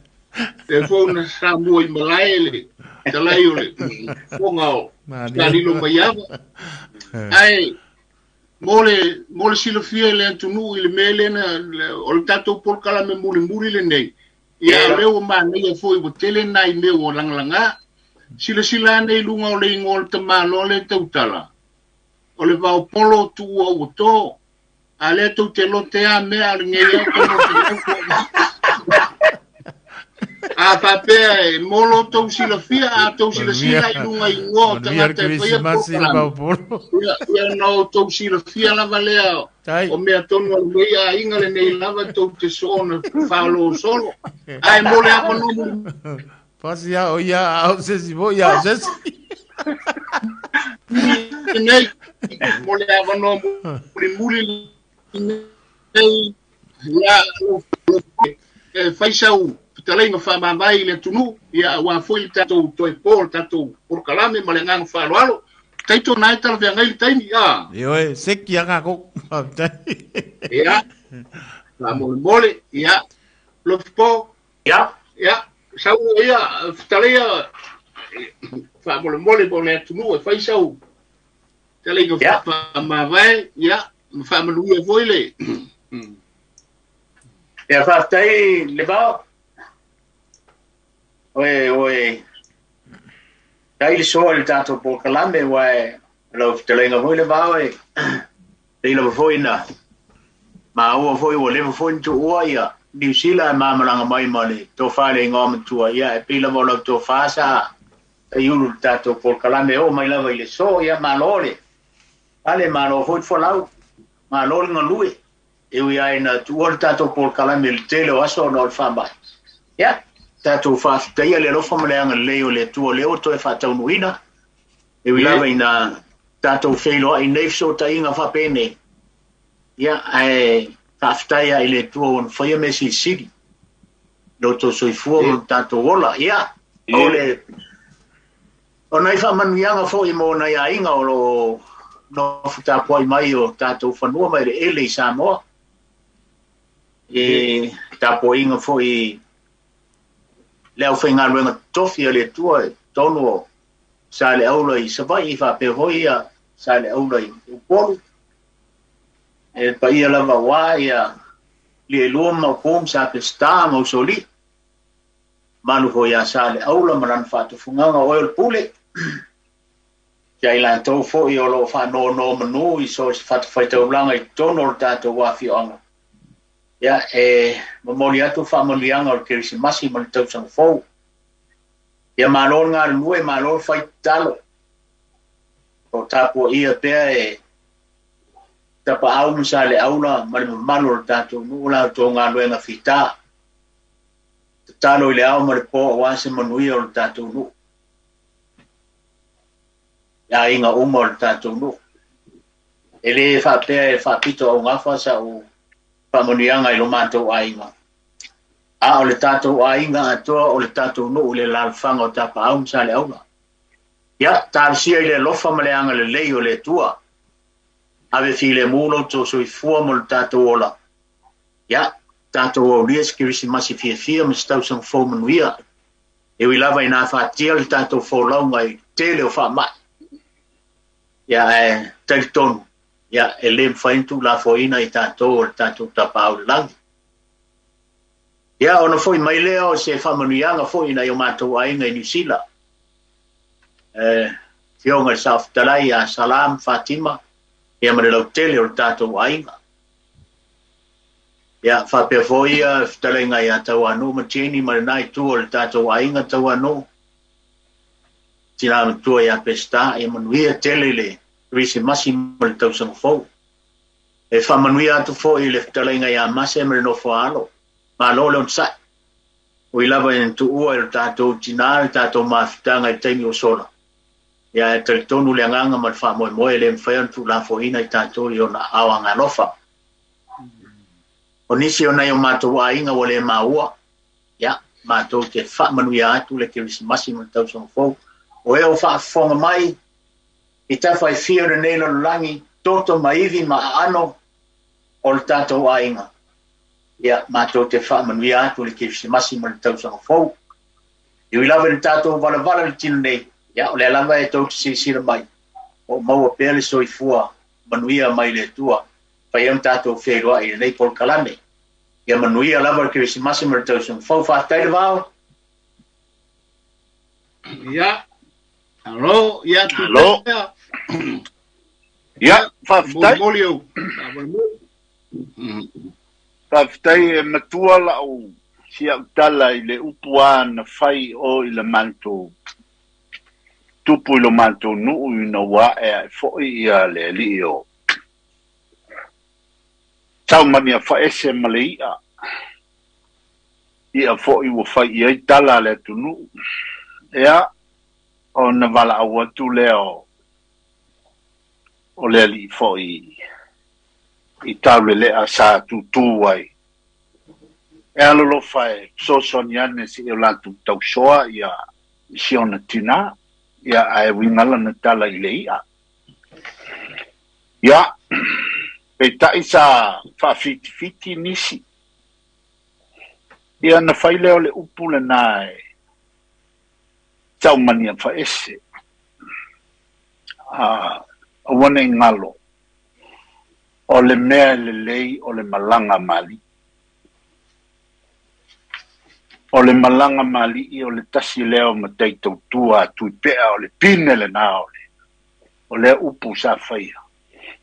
Lea foi na Samoa i malae le fetalai o le fofoga o Salilo Maiava. Ae mo le, mo le silafia e le atunuu i le mea lea na, o le tatou polokalame mulimuli lenei, ia o lea ua manaia foi ua tele nai mea ua lagalaga. Silasila ane i luga o le igoa o le tamaloa lea e tautala, o le vaopolo tuua ua to, a lea tou te lote a mea a lenei au ka lote A faapea e mo lo tou silafia, a tou silasila i luga i igoa o tagata e faia polokalame, ia, ia na outou silafia lava lea o mea tonu a lenei aiga lenei lava tou te soona faalosolo. Ae mo le avanoa mulimuli. Pasi a o ia a o sesi foi a o sesi. Nei, mo le avanoa mulimuli lenei, ia, e fai sau fetalaiga faamavae i le atunuu, ia, aua foi le tatou toe po, le tatou polokalame ma le agaga faaaloalo. Taito na e talafeagai le taimi, a. Ioe, seki a kākou. Faafetai. Ia, faamolemole, ia, Lofipo. Ia. Ia, sau ia, fetalaia, faamolemole mo le atunuu e fai sau fetalaiga faamavae, ia, ma faamanuia foi le. Ia, faafetai Levao. Oe, oe, tai le soa i le tatou polokalame, aua e lau fetalaiga foi Levao e pei lava foi na maua foi ua leva foi na tuua ia Niu Sila e ma malaga mai ma le tofa le igoa matua, ia e pei lava o lau tofa sa iulu le tatou polokalame oo mai lava i le so, ia malo le ale, malo foi le folau, malo le galue, e ui ai na tuua le tatou polokalame i le tele o aso ona o le faamai. Ia, tatou faafetaia le alofa ma le agalelei o le Atua lea ua toe faataunuuina, e ui lava ina tatou feiloai nei fesootaiga faapenei, ia, ae faafetai lava i le Atua ua na faia mea silisili lo outou soifua ma lo tatou ola. Ia, o le o nai faamanuiaga foi mo nai aiga o lo o nofo tapuai mai o tatou fanua ma eleele i Samoa, e tapuaiga foi le aufaigaluega totofi a le Atua i totonu o Saleaula i Savaii, faapea foi ia Saleaula i Upolu, e paia lava aua ia Lielua ma Maupou ma Sapesita ma Usoalii, malu foi ia Saleaula ma lana faatufugaga o oe o le pule, ia i latou foi o lo o faanonomanu i so o se fatafaitaulaga i totonu o le tatou afioaga. Ia, e momoli atu faamanuiaga o le Kerisimasi ma le tausaga fou. Ia malo le galulue, malo le fai tatalo. O tapuaia pea e Tapaau ma Saleaula ma le mamalu o le tatou nuu la outou galuega fita. Tatalo i le ao ma le po aua se manuia o le tatou nuu. I aiga uma o le tatou nuu. E le faapea e faapito augafa sau faamanuiaga i lo matou aiga. A o le tatou aiga atoa o le tatou nuu i le alaalafaga o Tapaau ma Saleaula. Ia, talosia i le alofa ma le agalelei o le Atua. Ave filemu lo outou soifua ma lo tatou ola. Ia, tatou aulia se Kerisimasi fiafia ma se tausaga fou manuia. E ui lava ina afatia le tatou folauga i le tele o faamai. Ia, ae talitonu, ia, e le mafai ona tuulafoaiina i tatou o le tatou Tapaau i le lagi. Ia, ona foi mai lea o se faamanuiaga foi i nai o matou aiga i Niu Sila. Afioga i le Saofetalai ia Salam Fatima, ia ma le lautele o le tatou aiga. Ia, faapea foi ia fetalaiga ia Tauanuu ma Jenny ma lena itu o le tatou aiga Tauanuu. Tina matua ia Peseta, ia manuia tele i le Kerisimasi ma le tausaga fou. E faamanuia atu foi i le fetalaiga ia Mase ma le nofo a alo. Malo le onosai. Ui lava ina tuua e lo tatou tina le tatou mafutaga i le taimi ua sola. Ia e talitonu le agaga ma le faamoemoe e le mafai ona tuulafoaiina i tatou i ona aao agalofa. O nisi o nai o matou aiga ua le maua, ia, matou te faamanuia atu le Kerisimasi ma le tausaga fou. O e o faafofoga mai i tafa e fia o lenei lalolagi, toto ma ivi ma aano o le tatou aiga. Ia, matou te faamanuia atu le Kerisimasi ma le tausaga fou. E ui lava i le tatou valavala i le tino nei, ia, o lea lava e tou te silasila mai, o maua pea le soifua manuia mai le Atua. Fai ai ona tatou feiloai i lenei polokalame. Ia manuia lava le Kerisimasi ma le tausaga fou. Faafetai le vao. Ia, alo, ia tu Alo. pea. Ia, faafetai. Molimoli au. Faafetai e matua lau si au tala i le upu a na fai o i le matou tupu i lo matou nuu ina ua ae ae foi ia le alii o Taumani faese ma le i'a. I'a foi ua fai i ai tala a le atunuu. Ia, ona valaau atu lea o le alii foi i taulelea sa tutū ai. E alolofa e fesoasoani ane seia o latou tausoa ia si ona tinā. Ia, ae uiga lana tala i le i'a. Ia, peitai sa faafitifiti nisi. Ia na fai lea o le upu lena e taumani faese. Aua ne i galo. O le mea e lelei o le malaga mali'i. O le malaga mali'i o le tasi lea o matai tautua a Tuipea o le pine lena o le o lea upu sa faia.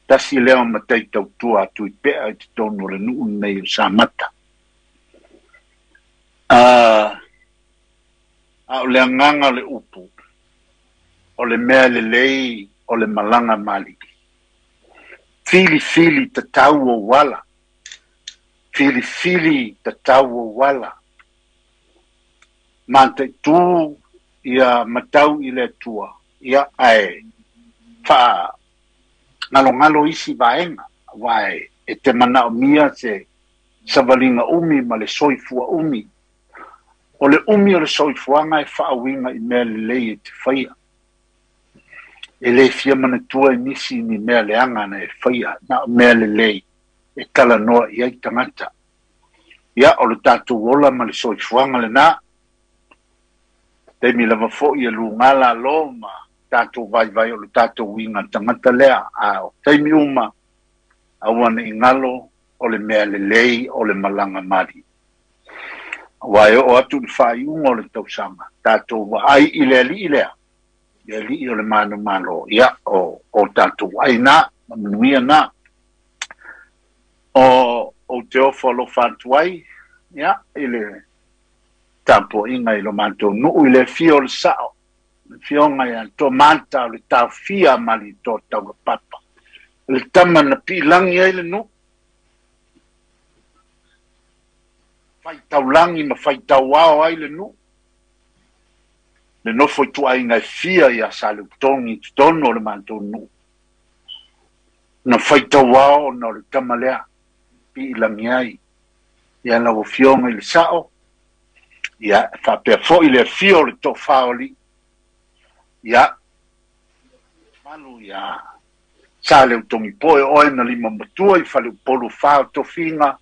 Tasi lea o matai tautua a Tuipea i totonu o le nuu lenei o Samata. A o le agaga o le upu, o le mea lelei o le malaga mali'i. Filifili tatau o ala. Filifili tatau o ala. Mataitu ia matau i le Atua. Ia ae faa ngalongalo isi vaega. Aua e te manaomia se savaliga umi ma le soifua umi. O le umi o le soifuaga e faauiga i mea lelei e te faia. E le fia manatua i nisi ni mea leaga na e faia. Na o mea lelei e talanoa i ai tagata. Ia, o le tatou ola ma le soifuaga lena. Taimi lava foi e luga lalo ma tatou vaivai o le tatou uiga tagata lea. A o taimi uma, aua ne i galo o le mea lelei o le malaga mali'i. Aua e oo atu i le faaiuga o le tausaga, tatou vaai i le alii lea, le alii o le manumalo. Ia, o tatou ai na, ma manuia na. O te ofo alofa atu ai, ia, i le Tapuaiga i lo matou nuu i le afio o le Sao, le afioga ia Toamata o le Taofia ma le Toataulapapa, le tama na piilagi ai le nuu, faitaulagi ma faitauao ai le nuu, le nofo ituaiga e fia ia Saleutogi i totonu o le matou nuu, na faitauao ona o le tama lea piilagi ai ia lau afioga i le Sao, ia faapea foi le afio o le Tofa o Alii, ia malu ia Saleutogi poe oe na lima matua i Faleupolu fa o tofiga,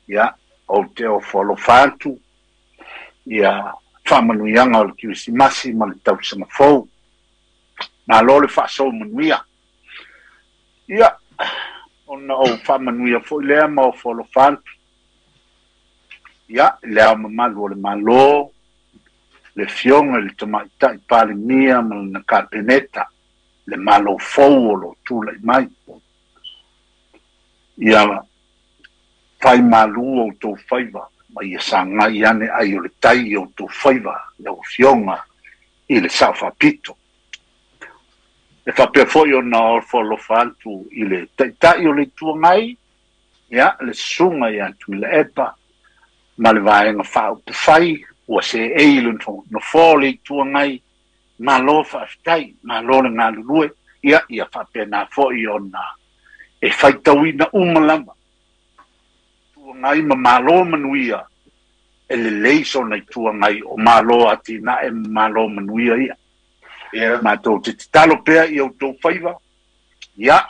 ia ou te ofo alofa atu, ia faamanuiaga o le Kerisimasi ma le tausaga fou. Malo le faasou manuia. Ia, ona ou faamanuia foi lea ma ofo alofa atu, ia, le Ao Mamalu o le Malo, le afioga i le Tamaitai Palemia ma lana Kapeneta, le Malo fou o lo o tulai mai. Ia fai malu outou faiva, ma ia sagai ane ai o le tai i outou faiva, lau afioga i le Sao Faapito. E faapea foi ona ofo alofa atu i le Taitai o le Itu Agai, ia, le susuga ia Tuilaepa, ma le vaega faaupufai ua seei i le nofoa o le Itu Agai, malo faafetai, malo le galulue, ia, ia faapena foi ona e faitauina uma lava Itu Agai ma malo manuia, e lelei sona Itu Agai o malo atinae ma malo manuia ia. Yeah. Matou te tatalo pea i outou faiva, ia,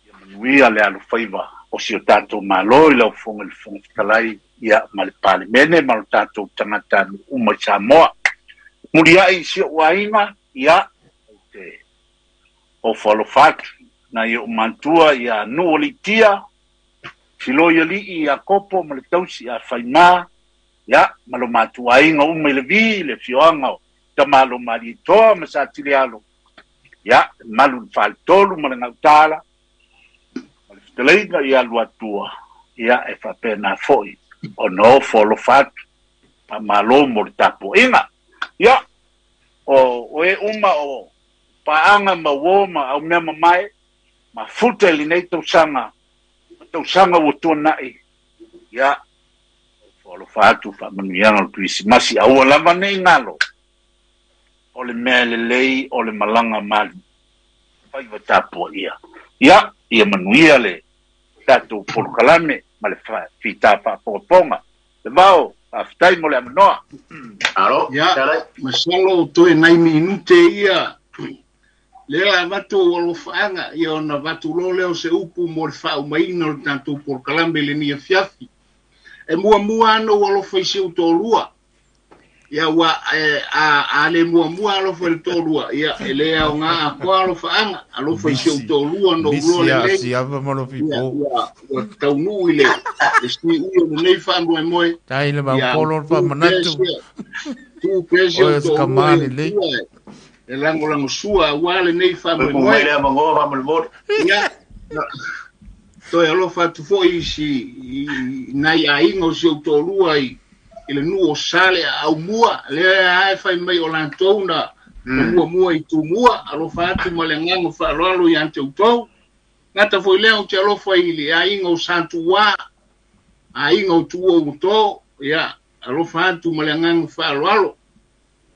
ia manuia le alofaiva o si o tatou malo i lau Afioga i le Fofoga Fetalai, ia, ma le Palemene ma lo tatou tagatanuu uma i Samoa. Muliai i si ou aiga, ia, ou te ofo alofa atu nai ou matua ia Nuualiitia, Filoi Alii ia Kopo ma le tausi ia Faima, ia, ma lo matou aiga uma i le vi, le afioaga o Tamalo Malietoa ma Satilialo, ia, malu le faletolu ma le gautala, ma le fetalaiga ia Luatua, ia, e faapena foi ona ofo alofa atu, faamalo mo le tapuaiga. Ia, o e uma o paaga ma uo ma aumea mamae, ma futa i lenei tausaga, ma tausaga ua tuanai, ia, ofo alofa atu faamanuiaga o le Kerisimasi, aua lava nei galo, o le mea lelei o le malaga malu, faiva tapuaia. Ia, ia manuia le tatou polokalame ma le fita faafogafoga. Le vao, faafetai mo le avanoa. Alo, Ia, talai. masalo toe nai minute ia lea avatu ou alofaaga, ia ona avatu loa lea o se upu mo le faaumaina o le tatou polokalame i lenei afiafi. E muamua ana ou alofa i si ou toalua. Ia ua a le muamua alofa i le toalua, ia e le aoga atoa alofaaga, alofa i si ou toalua na ou loa Misi a lenei. siava ma lo Ia, fipo. ua taunuu i le siui o lenei faamoemoe. Tai le Ia, vaupolo le tu pea faamanatu. tu pea si Oe ou o se toalua kamā i lelei. atua e lagolagosua aua lenei Oi pumai faamoemoe. lea mangoa faamolemole. Ia, toe alofa atu foi i si i nai aiga o si ou toalua i le nuu o Sale a Aumua, lea lava e fai mai o latou na muamua i Tumua, alofa atu ma le agaga faaaloalo ia te outou. Gata foi lea ou te alofa i le aiga o Santuā, aiga o Tuua Uto, ia, alofa atu ma le agaga faaaloalo.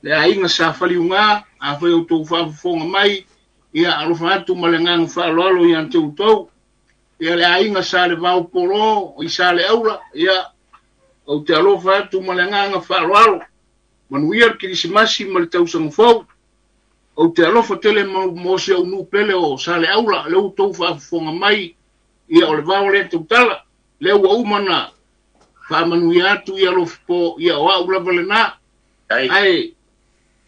Le aiga sa Faliuga, afai outou faafofoga mai, ia, alofa atu ma le agaga faaaloalo ia te outou. Ia le aiga sa le Vaopolo i sa le Aula, ia, ou te alofa atu ma le agaga faaaloalo. Manuia le Kerisimasi ma le tausaga fou. Ou te alofa tele mo si ou nuu pele o Saleaula, lea ua outou faafofoga mai, ia o le vao lea tautala, lea ua uma na faamanuia atu ia Alofipo, ia o au lava lena. Ai. Ae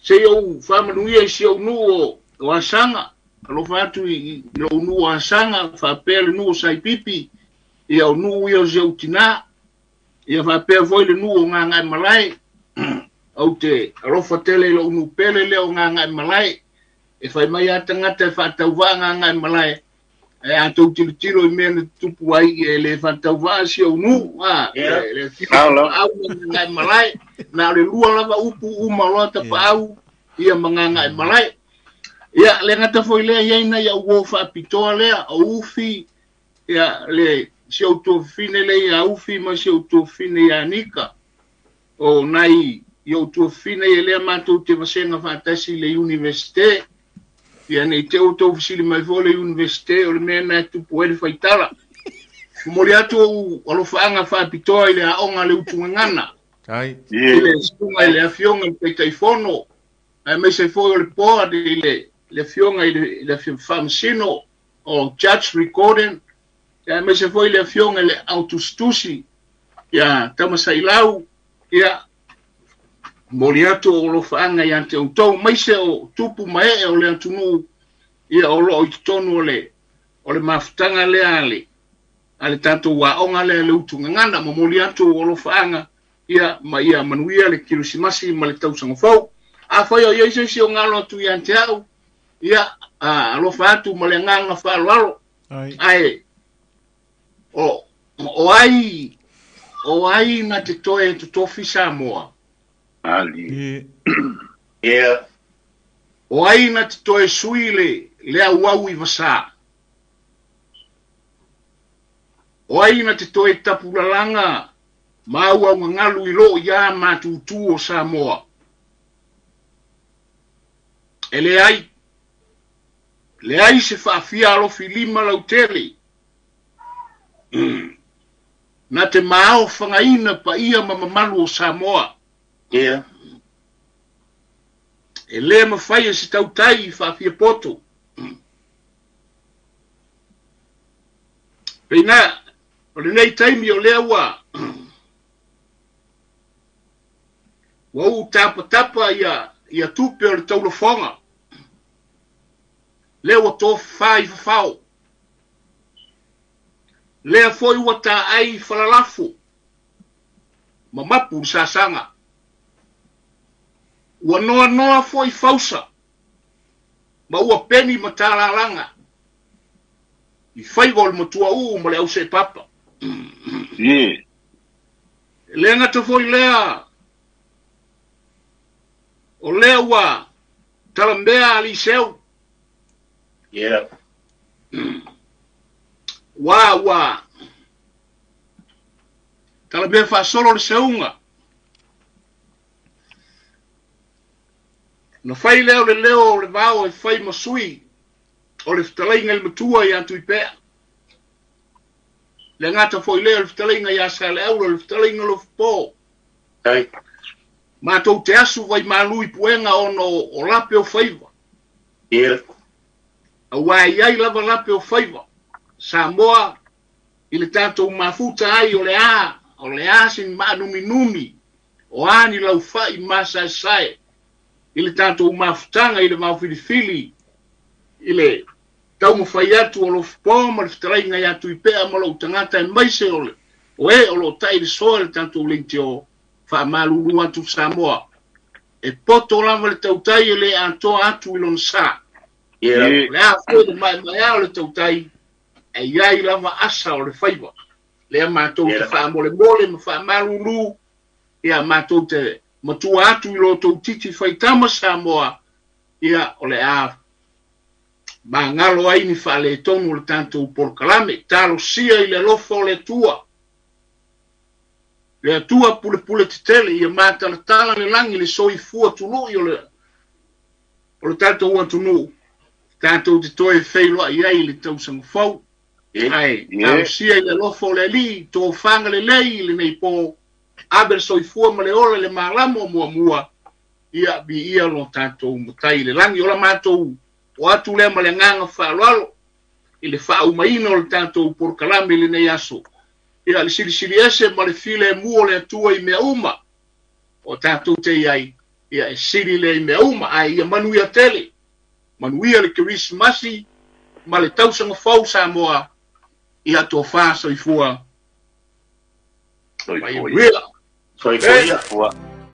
sei ou faamanuia i si ou nuu o Asaga, alofa atu i lou nuu o Asaga, faapea le nuu o Saipipi, ia o nuu ia o si ou tinā, ia faapea foi le nuu o Gagaemalae. Ou te alofa tele i lou nuu pele lea o Gagaemalae, e fai mai a tagata e faatauvaa Gagaemalae, E a tou tilotilo i mea na tutupu ai e le faatauvaa si ou nuu, a, le tapaau ma gagaemalae, na o le lua lava upu uma loa tapaau, ia ma gagaemalae. Ia, le gata foi lea i ai nai au uo faapitoa lea, o Ufi, ia, le si ou tuafafine lea ia Ufi ma si ou tuafafine ia Nika. O nai i ou tuafafine ia lea matou te vasega faatasi i le Universite. Ia nei te outou fesili mai foi le Universite o le mea na e tupu ai le faitala. Momoli atu ou alofaaga faapitoa i le aoga a le Utugaga. Ai. I le susuga i le afioga i le Taitaifono, aemaise foi o le board i le afioga i le Faamasino o Judge Recording, aemaise foi le afioga i le Autusitusi ia Tamasailau, ia momoli atu ou alofaaga ia te outou, maise o tupu ma ee o le atunuu, ia o loo i totonu o le mafutaga lea a le tatou aoga lea le Utugaga. Momoli atu ou alofaaga, ia ma ia manuia le Kerisimasi ma le tausaga fou. Afai o i ai se isi o galo atu ia te au, ia alofa atu ma le agaga faaaloalo. Ae o ai na te toe totofi Samoa. Ali. Yeah. O ai na te toe sui le auau i vasa. O ai na te toe tapulalaga ma au au gagalu i loo ia matutu o Samoa. E leai, leai se faafia alofi lima lautele. Na te maao fagaina paia ma mamalu o Samoa. Yeah. E le mafai e se tautai i faafia poto. Peina, o lenei taimi o lea ua ua tapatapa ia tupe o le taulafoga. Lea ua tofafā i fafao. Lea foi ua taai falalafo. Ma mapu le sasaga. Ua noanoa foi fausa. Ma ua peni ma talalaga. I faiva o le matua uu ma le ause papa. Yeah. Le gata foi lea. O lea ua talamea a Liseu. Yeah. Ua talamea faasolo le seuga. Na fai lea o le leo o le vao e fai ma sui o le fetalaiga i le matua ia Tuipea. Le gata foi lea o le fetalaiga ia Saleaula, o le fetalaiga Lofopo. Ai. Matou te asu vai malu i puega ona o lape o faiva. Yeah. Aua e iai lava lape o faiva. Samoa i le tatou mafuta ai o le a sin maanuminumi o a ni laufai masaesae i le tatou mafutaga i le vaofilifili i le taumafai atu o Lofopo ma le fetalaiga ia Tuipea ma lou tagata e maise o le o e o loo tai le soa le tatou leitio faamalulu atu Samoa. E poto lava le tautai e le atoa atu i lona sa. Yeah. Le a foi le maemaea o le tautai e iai lava asa o le faiva. Lea matou te faamolemole ma faamalulu, ia matou te matua atu i lo tou titi faitama Samoa, ia o le a magalo ai ni faaletonu o le tatou polokalame. Talosia i le alofa o le Atua. Le Atua pulepule tetele, ia matalatala le lagi le soifua tului o le tatou atunuu. Tatou te toe feiloai ai i le tausaga fou. Ae, talosia i le alofa o le Alii, tofaga lelei i lenei po, ave le soifua ma le ola le malamo muamua, ia viia lo tatou matai i le lagi. O la matou o atu lea ma le agaga faaaloalo i le faaumaina o le tatou polokalame i lenei aso. Ia le silisili ese ma le filemu o le Atua i mea uma o tatou te iai, ia e sili lea i mea uma. Ae ia manuia tele, manuia le Kerisimasi ma le tausaga fou Samoa, ia tofa soifua. Soifua. Soifua.